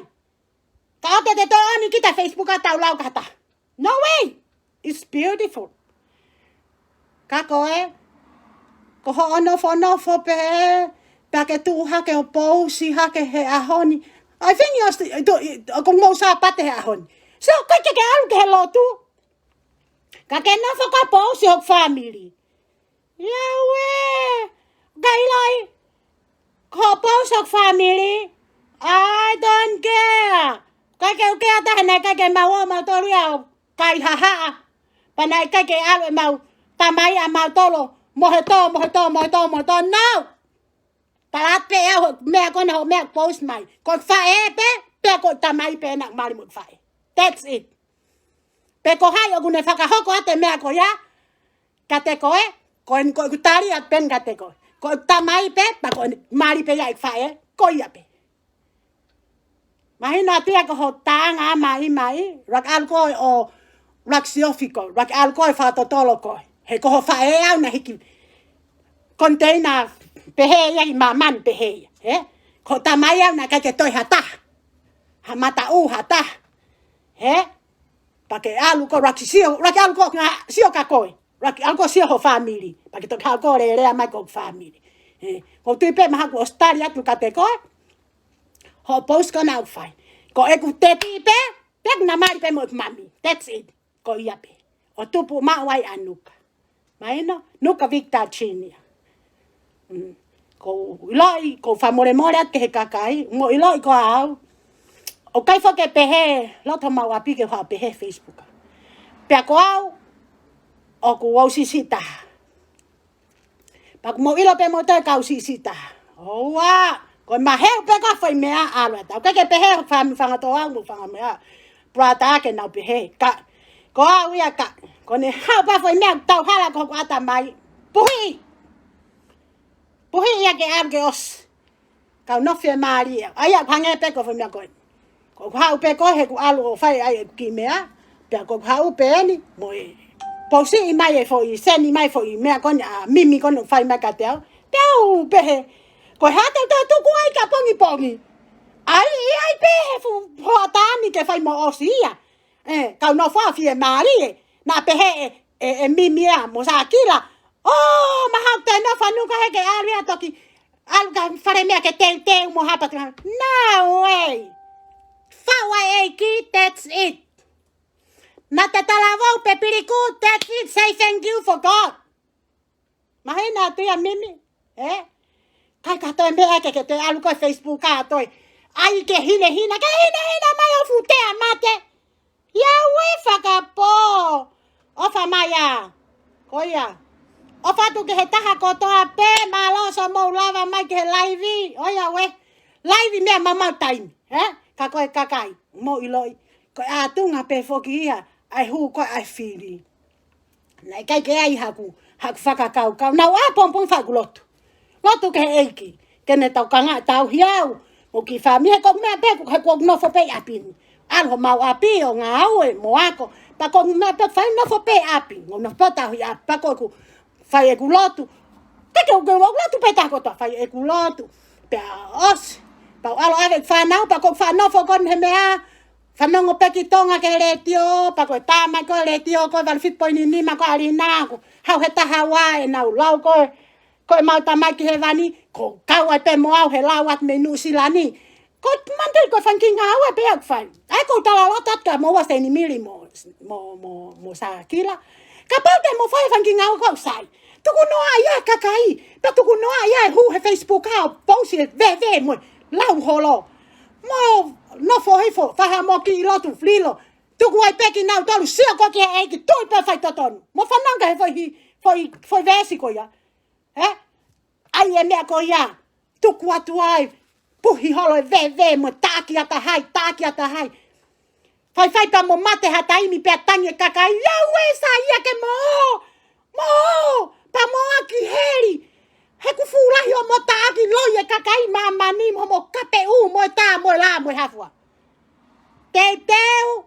Ka ʻoua te te tōʻoni kita Facebook ʻa tau lau ki ha taha. No way! It's beautiful. Ka ko e, ko hoʻo nofonofo pē, pea ke tuʻu hake ʻo pousi hake he ʻaho ni. I think ʻoku mou Sāpate he ʻaho ni. So, ʻikai ke ke ʻalu ki he lotu. Ka ke nofo ka pousi hoku fāmili. Ia ue, ʻikai ʻilo ai. Ko e pousi hoku fāmili. I don't care. ʻIkai ke u kea taha naʻe ʻikai ke mau ō mautolu ia ʻo kai hahaʻa. Pea naʻe ʻikai ke ʻalu ʻemau tamai ʻamautolu ʻo mo e tō, mo e tō, mo e tō, mo e tō. No! Tala atu pē ʻe au hoʻo meʻa ko ena, hoʻo meʻa post mai. Ko e faʻē pē, pe ko e tamai pē naʻa mali mo e faʻē. That's it. Pe ko hai ʻoku ne fakahoko atu e meʻa ko ia kiate koe, ko e, ko ʻeku tali atu pē kiate koe. Ko e tamai pē, pe ko e mali pē ia e faʻē, ko ia pē. Mahino atu ia ko hoʻo taʻanga mai mai, ʻuluaki ʻalu koe ʻo ʻuluaki siofi koe, ʻuluaki ʻalu koe ʻo fakatotolo koe. He ko ho faʻē au naʻe hiki container pehē ia ʻi māmani pehē ia, hē? Ko ho tamai au naʻe ʻikai ke toe ha taha. Ha mataʻu ha taha. Hē? Pea ke ʻalu koe ʻuluaki sio, ʻuluaki ʻalu koe ʻo sio kia koe. ʻUluaki ʻalu koe ʻo sio ho fāmili. Pea ke toki haʻu koe ʻo lelea mai ki hoku fāmili. Ē, ʻoku ou tui pē mahalo kuo ʻosi tali atu kiate koe hoʻo post ko ena ʻoku fai. Ko ʻeku teti pē, pea naʻa mali pē mo ʻeku mami. That's it. Ko ia pē. ʻO tupu maʻu ai ʻa Nuka. Mahino, Nuka Victor Junior. Mm. ʻOku ou ʻiloʻi, ʻoku ou fakamolemole atu ki he kakai, mo ʻiloʻi ko au. ʻOku ʻikai foki ke pehē, loto homau ʻapi ke u haʻu ʻo pehē he Facebook. Pea ko au, ʻoku ou siʻisiʻi taha. Pea ʻoku mou ʻilo pē mo toe kau siʻisiʻi taha. ʻOua, ko e maheʻu pē ko e foʻi meʻa ʻalu atu. ʻOku ʻikai ke pehē fanga, fanga toʻa mo fanga meʻa. Brother ke nau pehē. Ka, ko au ia ka. Ko ʻene haʻu pē foʻi meʻa tau hala ko hoku ʻatamai. Puhi. Puhi ia ke ʻalu ke ʻosi. Kau nofo fiemālie. ʻAi ʻaku hangē pē ko e foʻi meʻa ko ē. ʻOku ou haʻu pē ko ē he ʻoku ou ʻalu ʻo fai ai ʻeku kiʻi meʻa. Pea ʻoku ou haʻu pē eni. Mo e. Pousiʻi mai e foʻi, seni mai foʻi meʻa ko eni, ʻa Mimi ko eni ʻoku fai mai kiate au. Pea u pehē. Ko e hā te u toe tuku ai kia pongipongi. ʻAi, ʻi ai pē he fuʻu hoʻatā ni ke fai mo ʻosi ia. Ē, kau nofo fiemālie. Naʻa pehē ʻe, ʻe, ʻe Mimi ia mo Sakila. ʻŌ, mahalo te nofo ʻa Nuka he ke ʻalu ia toki. ʻAlu ki ha fale meʻa ke teuteu mo hapa te. No way. Faʻu ʻa e ʻEiki, that's it. Naʻa te talavou pe piliku, that's it. Say thank you for God. Mahino atu ia Mimi, ē? ʻIkai ke toe meʻa ke ke toe ʻalu koe Facebook ʻo toe. ʻAi ke hinehina, ke hinehina mai ʻo futea mate. ʻIa ue fakapō. ʻOfa mai ā. Ko ia. ʻOfa atu ki he taha kotoa pē, mālō ʻosi hoʻomou lava mai ki he laivi. ʻOiauē. Laivi meʻa maumau taimi, ē? Ka ko e kakai, mou ʻiloʻi. Ko e ʻatunga pē foki ia, ʻa e hū ko ē ʻa e fili. Naʻe ʻikai ke ʻi ai haku, haku fakakaukau. Naʻa ku ʻā pongipongi ʻo faʻu ʻeku lotu. Lotu ki he ʻEiki. Ke ne taukangaʻi tauhi au. Mo e kiʻi fāmili he ko e meʻa pē, he ʻoku ou nofo pē ʻi ʻapi ni. ʻAlu homau ʻapi ʻo ngāue mo ako. Pea ko e meʻa pē fai nofo pē ʻi ʻapi. ʻOku ou nofo pē tauhi ʻapi. Pea ko ʻeku fai ʻeku lotu. Pea ke u ke u lotu pē taha kotoa fai ʻeku lotu. Pea ʻosi. Pea u ʻalu ʻave ʻeku fānau, pea ʻoku ou faʻa nofo ko eni he meʻa. Fanongo pē ki Tonga ki he letiō, pea ko e tā mai ko e letiō, ko e valu fitu poini nima ko e ʻAlina, ko e hau he taha ua ʻenau lau ko e, ko e mau Tamai ʻi Hēvani, ʻoku kau ai pē mo au he lau atu mei Nuʻusila ni. Ko e manatuʻi ko e fanga kiʻi ngāue pē ʻoku fai. ʻAi ʻoku ou talaloto atu kia moua Seinimili mo, mo, mo, mo Sakila. Kapau te mou fai fanga kiʻi ngāue ʻoku sai. Tuku noa ia kakai. Pea tuku noa ia e hū he Facebook ʻo pousi e veve mo e lau holo. Mo nofo hifo, fai haʻamou kiʻi lotu lilo. Tuku ai pē kinautolu sio ko ē ki he ʻEiki, tui pē faitotonu. Mo fanongo he foʻi, foʻi, foʻi veesi ko ia. Ē? ʻAi e meʻa ko ia. Tuku atu ai. Puhi holo e veve mo taʻaki ʻa taha ai, taʻaki ʻa taha ai. Faifai pea mo mate ha taimi pea tangi e kakai, ʻiauē sai ia ke mo ō, mo ō, pea mo ō ki heli. He ʻoku fuʻu lahi hoʻomo taʻaki loi e kakai ʻi māmani mo hoʻomo kapeʻu mo e tā mo e lā mo e hā fua. Teuteu,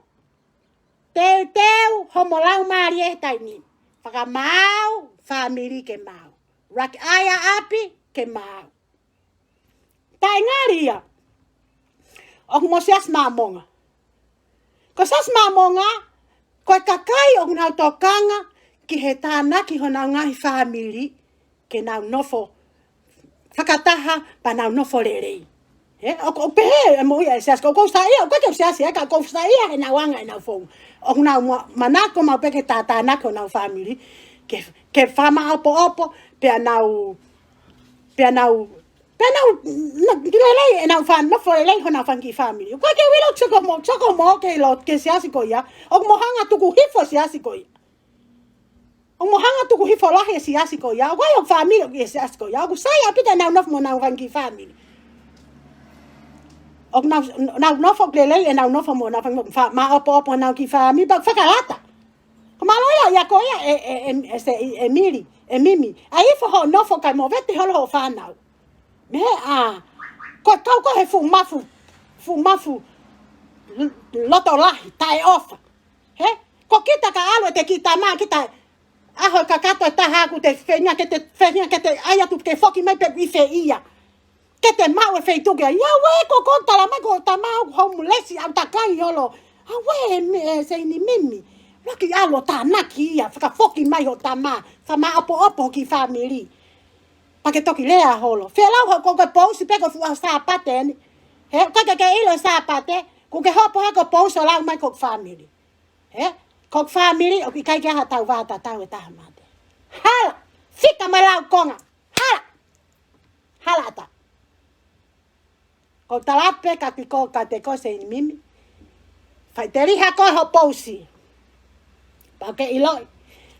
teuteu hoʻomo laumālie he taimi ni. Fakamaau, fāmili ke maau. ʻUluaki ʻai ʻa ʻapi ke maau. Taʻengali ia. ʻOku mo Siasi Māmonga. Ko Siasi Māmonga, ko e kakai ʻoku nau tokanga ki he tānaki honau ngaahi fāmili, ke nau nofo fakataha, pea nau nofo lelei. Ē, ʻoku, ʻoku pehē ʻe moʻui ʻa e Siasi, ʻoku ou saiʻia, ʻoku ʻikai ke u Siasi, ē, ka ʻoku ou saiʻia heʻenau anga ʻenau founga. ʻOku nau ma-, manako maʻu pē ke tātānaki honau fāmili, ke, ke fakamaʻopoʻopo, pea nau, pea nau, pea nau, na, ki lelei ʻenau fā-, nofo lelei honau fanga kiʻi fāmili. ʻOku ʻikai ke u ʻilo, soko mo, soko mo ke ʻilo, ki he Siasi ko ia, ʻoku mo hanga tuku hifo Siasi ko ia. ʻOku mo hanga tuku hifo lahi e siasi ko ia. ʻOku ʻi ai hoku fāmili ʻoku ʻi he siasi ko ia. ʻOku sai ʻaupito ʻenau nofo mo honau fanga kiʻi fāmili. ʻOku nau, nau nofo lelei ʻenau nofo mo honau fanga kiʻi fā-, maʻopoʻopo honau kiʻi fāmili, pea fakalata. Ko mālō ia, ia ko ia e, e, e, e, se, e, e Mili, e Mimi. ʻAi hifo hoʻo nofo kae movete holo hoʻo fānau. Meʻa, ko e kau ko ē he fuʻu mafu, fuʻu mafu l-, loto lahi, taʻeʻofa. He? Ko kita ka ʻalu ʻete kiʻi tama, kita ʻaho kakato ʻe taha ʻoku te feinga ke te, feinga ke te ʻai atu ke foki mai pē ʻi fē ia. Ke te maʻu e feituʻu ke ʻai. Ia ue, ko ko tala mai ko tama ʻoku homeless, ʻau takai holo. ʻA ue, e me-, e Seini Mimi. Loki ʻalu ʻo tānaki ia, fakafoki mai hoʻo tama, fakamaʻopoʻopo ki fāmili. Pea ke toki lea holo. Felau hoʻo ko, ko pousi pē ko e fuʻu ʻaho Sāpate eni. He, ʻikai ke ke ʻilo Sāpate, kuo ke hopo he ko pousi ʻo lau mai ko fāmili. He, ko fāmili, ʻoku ʻikai ke ʻi ai ha tau vā tatau ʻe taha mate. Hala, fika mai lau konga. Hala, hala ata. Ko tala pē ka ki ko ka te ko Seini Mimi. Fai teliha ko hoʻo pousi. Pea ke ʻiloʻi.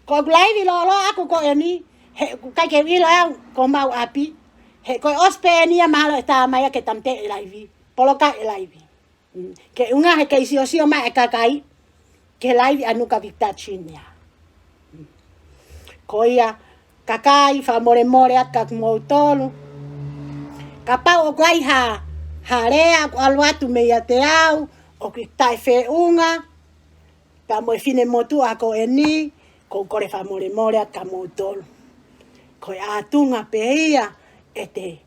Ko ʻeku laivi lōloa ʻaku ko eni, he ʻikai ke ʻilo au ko mau ʻapi. He ko e ʻosi pē eni ia mahalo ʻe tā mai ia ke tāmateʻi e laivi. Poloka e laivi. Mm. Ke ʻuhinga he kei siosio mai e kakai. Ke laivi ʻa Nuka Victor Junior. Mm. Ko ia, kakai, fakamolemole atu kia kimoutolu. Kapau ʻoku ʻi ai ha, ha lea, ʻoku ʻalu atu meiate au, ʻoku ʻikai taʻefeʻunga, pea mo e finemotuʻa ko eni, ʻoku ou kole fakamolemole atu kia moutolu. Ko e ʻatunga pē ia, ʻete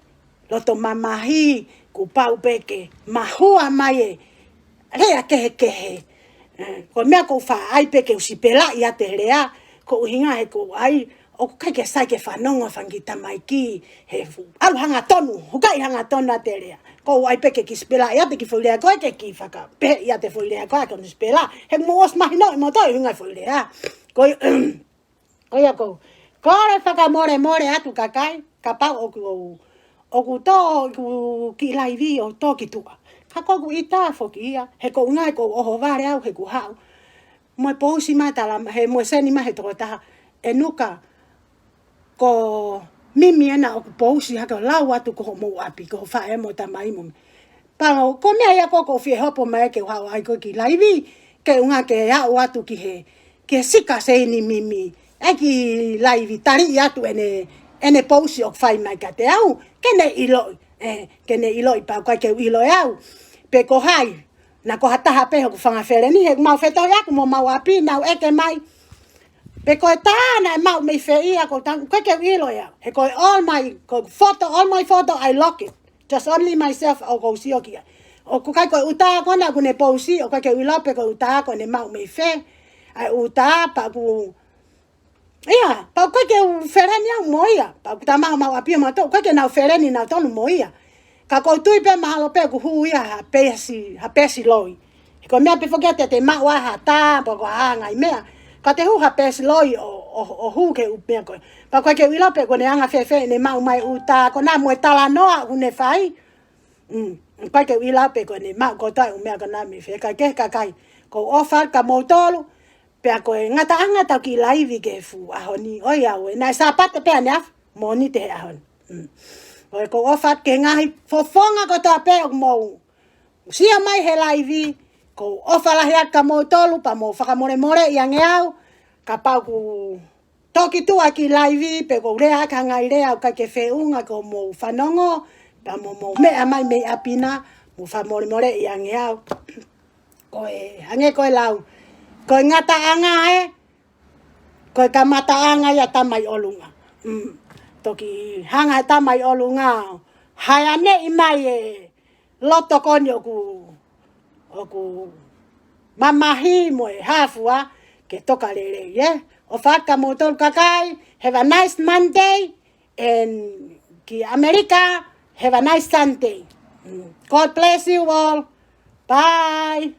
loto mamahi, kuo pau pē ke mahua mai e lea kehekehe. Eh, ko e meʻa ʻoku ou fai pē ke u sipelaʻi ʻa e lea, ko e ʻuhinga he ʻoku ou ʻai, ʻoku ʻikai ke sai ke fanongo fanga kiʻi tamaiki, he fu-, ʻalu hangatonu, ʻoku ʻikai hangatonu ʻa e lea. ʻOku ou ʻai pē ke kiʻi sipelaʻi ʻa e kiʻi foʻi lea, ko e ke kiʻi fakapehē ʻa e foʻi lea, ko e ke sipela, he mo ʻosi mahino ʻi moto ʻi he ʻuhinga foʻi lea. Ko e, ko ia ʻoku ou kole fakamolemole atu kakai, kapau ʻoku ou, ʻoku tō, ʻoku kiʻi laivi ʻo tō ki tuʻa. Ka ko ʻeku ʻita foki ia, he ko e ʻuhinga he ʻoku ou ʻohovale au he ʻoku haʻu. Mo e pousi mai tala, he mo e seni mai he tokotaha, ʻe Nuka, ko Mimi ena ʻoku pousi hake ʻo lau atu ko hoʻomou ʻapi, ko hoʻo faʻē mo tamai mo. Pea ko e meʻa ia ʻoku ou fie hopo mai ke u haʻu ai ko e kiʻi laivi, ke ʻuhinga ke aʻu atu ki he, ki he sika Seini Mimi. ʻAi kiʻi laivi taliʻi atu ʻene, ʻene pousi ʻoku fai mai kiate au, ke ne ʻiloʻi, eh, ke ne ʻiloʻi pea ʻikai ke u ʻilo ʻe au. Pe ko hai, naʻa ko ha taha pē hoku fanga feleni, he mau fetahi ʻaku mo mau ʻapi, nau ʻeke mai. Pe ko e tā naʻe maʻu mei fē ia, ʻoku ou tala, ʻikai ke u ʻilo ʻe au. He ko e all my, ko e foto, all my photo, I lock it. Just only myself ʻoku ou sio ki ai. ʻOku ʻikai ko e ʻuta ko ena ʻoku ne pousi, ʻoku ʻikai ke u ʻilo pe ko e ʻuta ko ena ʻe maʻu mei fē. ʻAi ʻuta, pea ʻoku, ia, pea ʻoku ʻikai ke u feleni au mo ia. Pea ʻoku tama mau ʻapi ʻo mautolu, ʻikai ke nau feleni nautolu mo ia. Ka ʻoku ou tui pē mahalo pē ʻoku hū ia ha peesi, ha peesi loi. He ko e meʻa pē foki ia te te maʻu ai ha tā, pe ko ha ngaahi meʻa. Ka te hū ha peesi loi ʻo, ʻo, ʻo hū ki he ʻū meʻa ko ē. Pea ʻoku ʻikai ke u ʻilo pe ko ʻene anga fēfē ʻene maʻu mai e ʻuta ko ena mo e talanoa ʻoku ne fai. Mm, ʻikai ke u ʻilo pe ko ʻene maʻu kotoa e ʻū meʻa ko ena mei fē, kae kehe kakai. ʻOku ou ʻofa kia moutolu, pea ko e ngataʻanga ʻetau kiʻi laivi ki he fuʻu ʻaho ni, ʻoiauē, naʻe Sāpate pē ʻaneafi, Mōnite he ʻaho ni. Mm. ʻOku ou ʻofa ki he ngaahi fofonga kotoa pē ʻoku mou sio mai he laivi, ʻoku ou ʻofa lahi atu kia moutolu, pea mou fakamolemoleʻi ange au, kapau ʻoku tō ki tuʻa e kiʻi laivi, pe ʻoku ou lea ʻaki ha ngaahi lea ʻoku ʻikai ke feʻunga ki hoʻomou fanongo, pea mo hoʻomou meʻa mai mei ʻapi na, mou fakamolemoleʻi ange au. Ko e, hangē ko e lau. Ko e ngataʻanga ē, ko e kamataʻanga ia ʻa e tama ʻi ʻolunga. Mm. Toki hanga ʻe he tama ʻi ʻolunga ʻo haianeʻi mai e loto ko eni ʻoku, ʻoku mamahi mo e hā fua ke toka lelei, ē? ʻOfa atu kia moutolu kakai, have a nice Monday, and ki ʻAmelika, have a nice Sunday. Mm. God bless you all. Bye.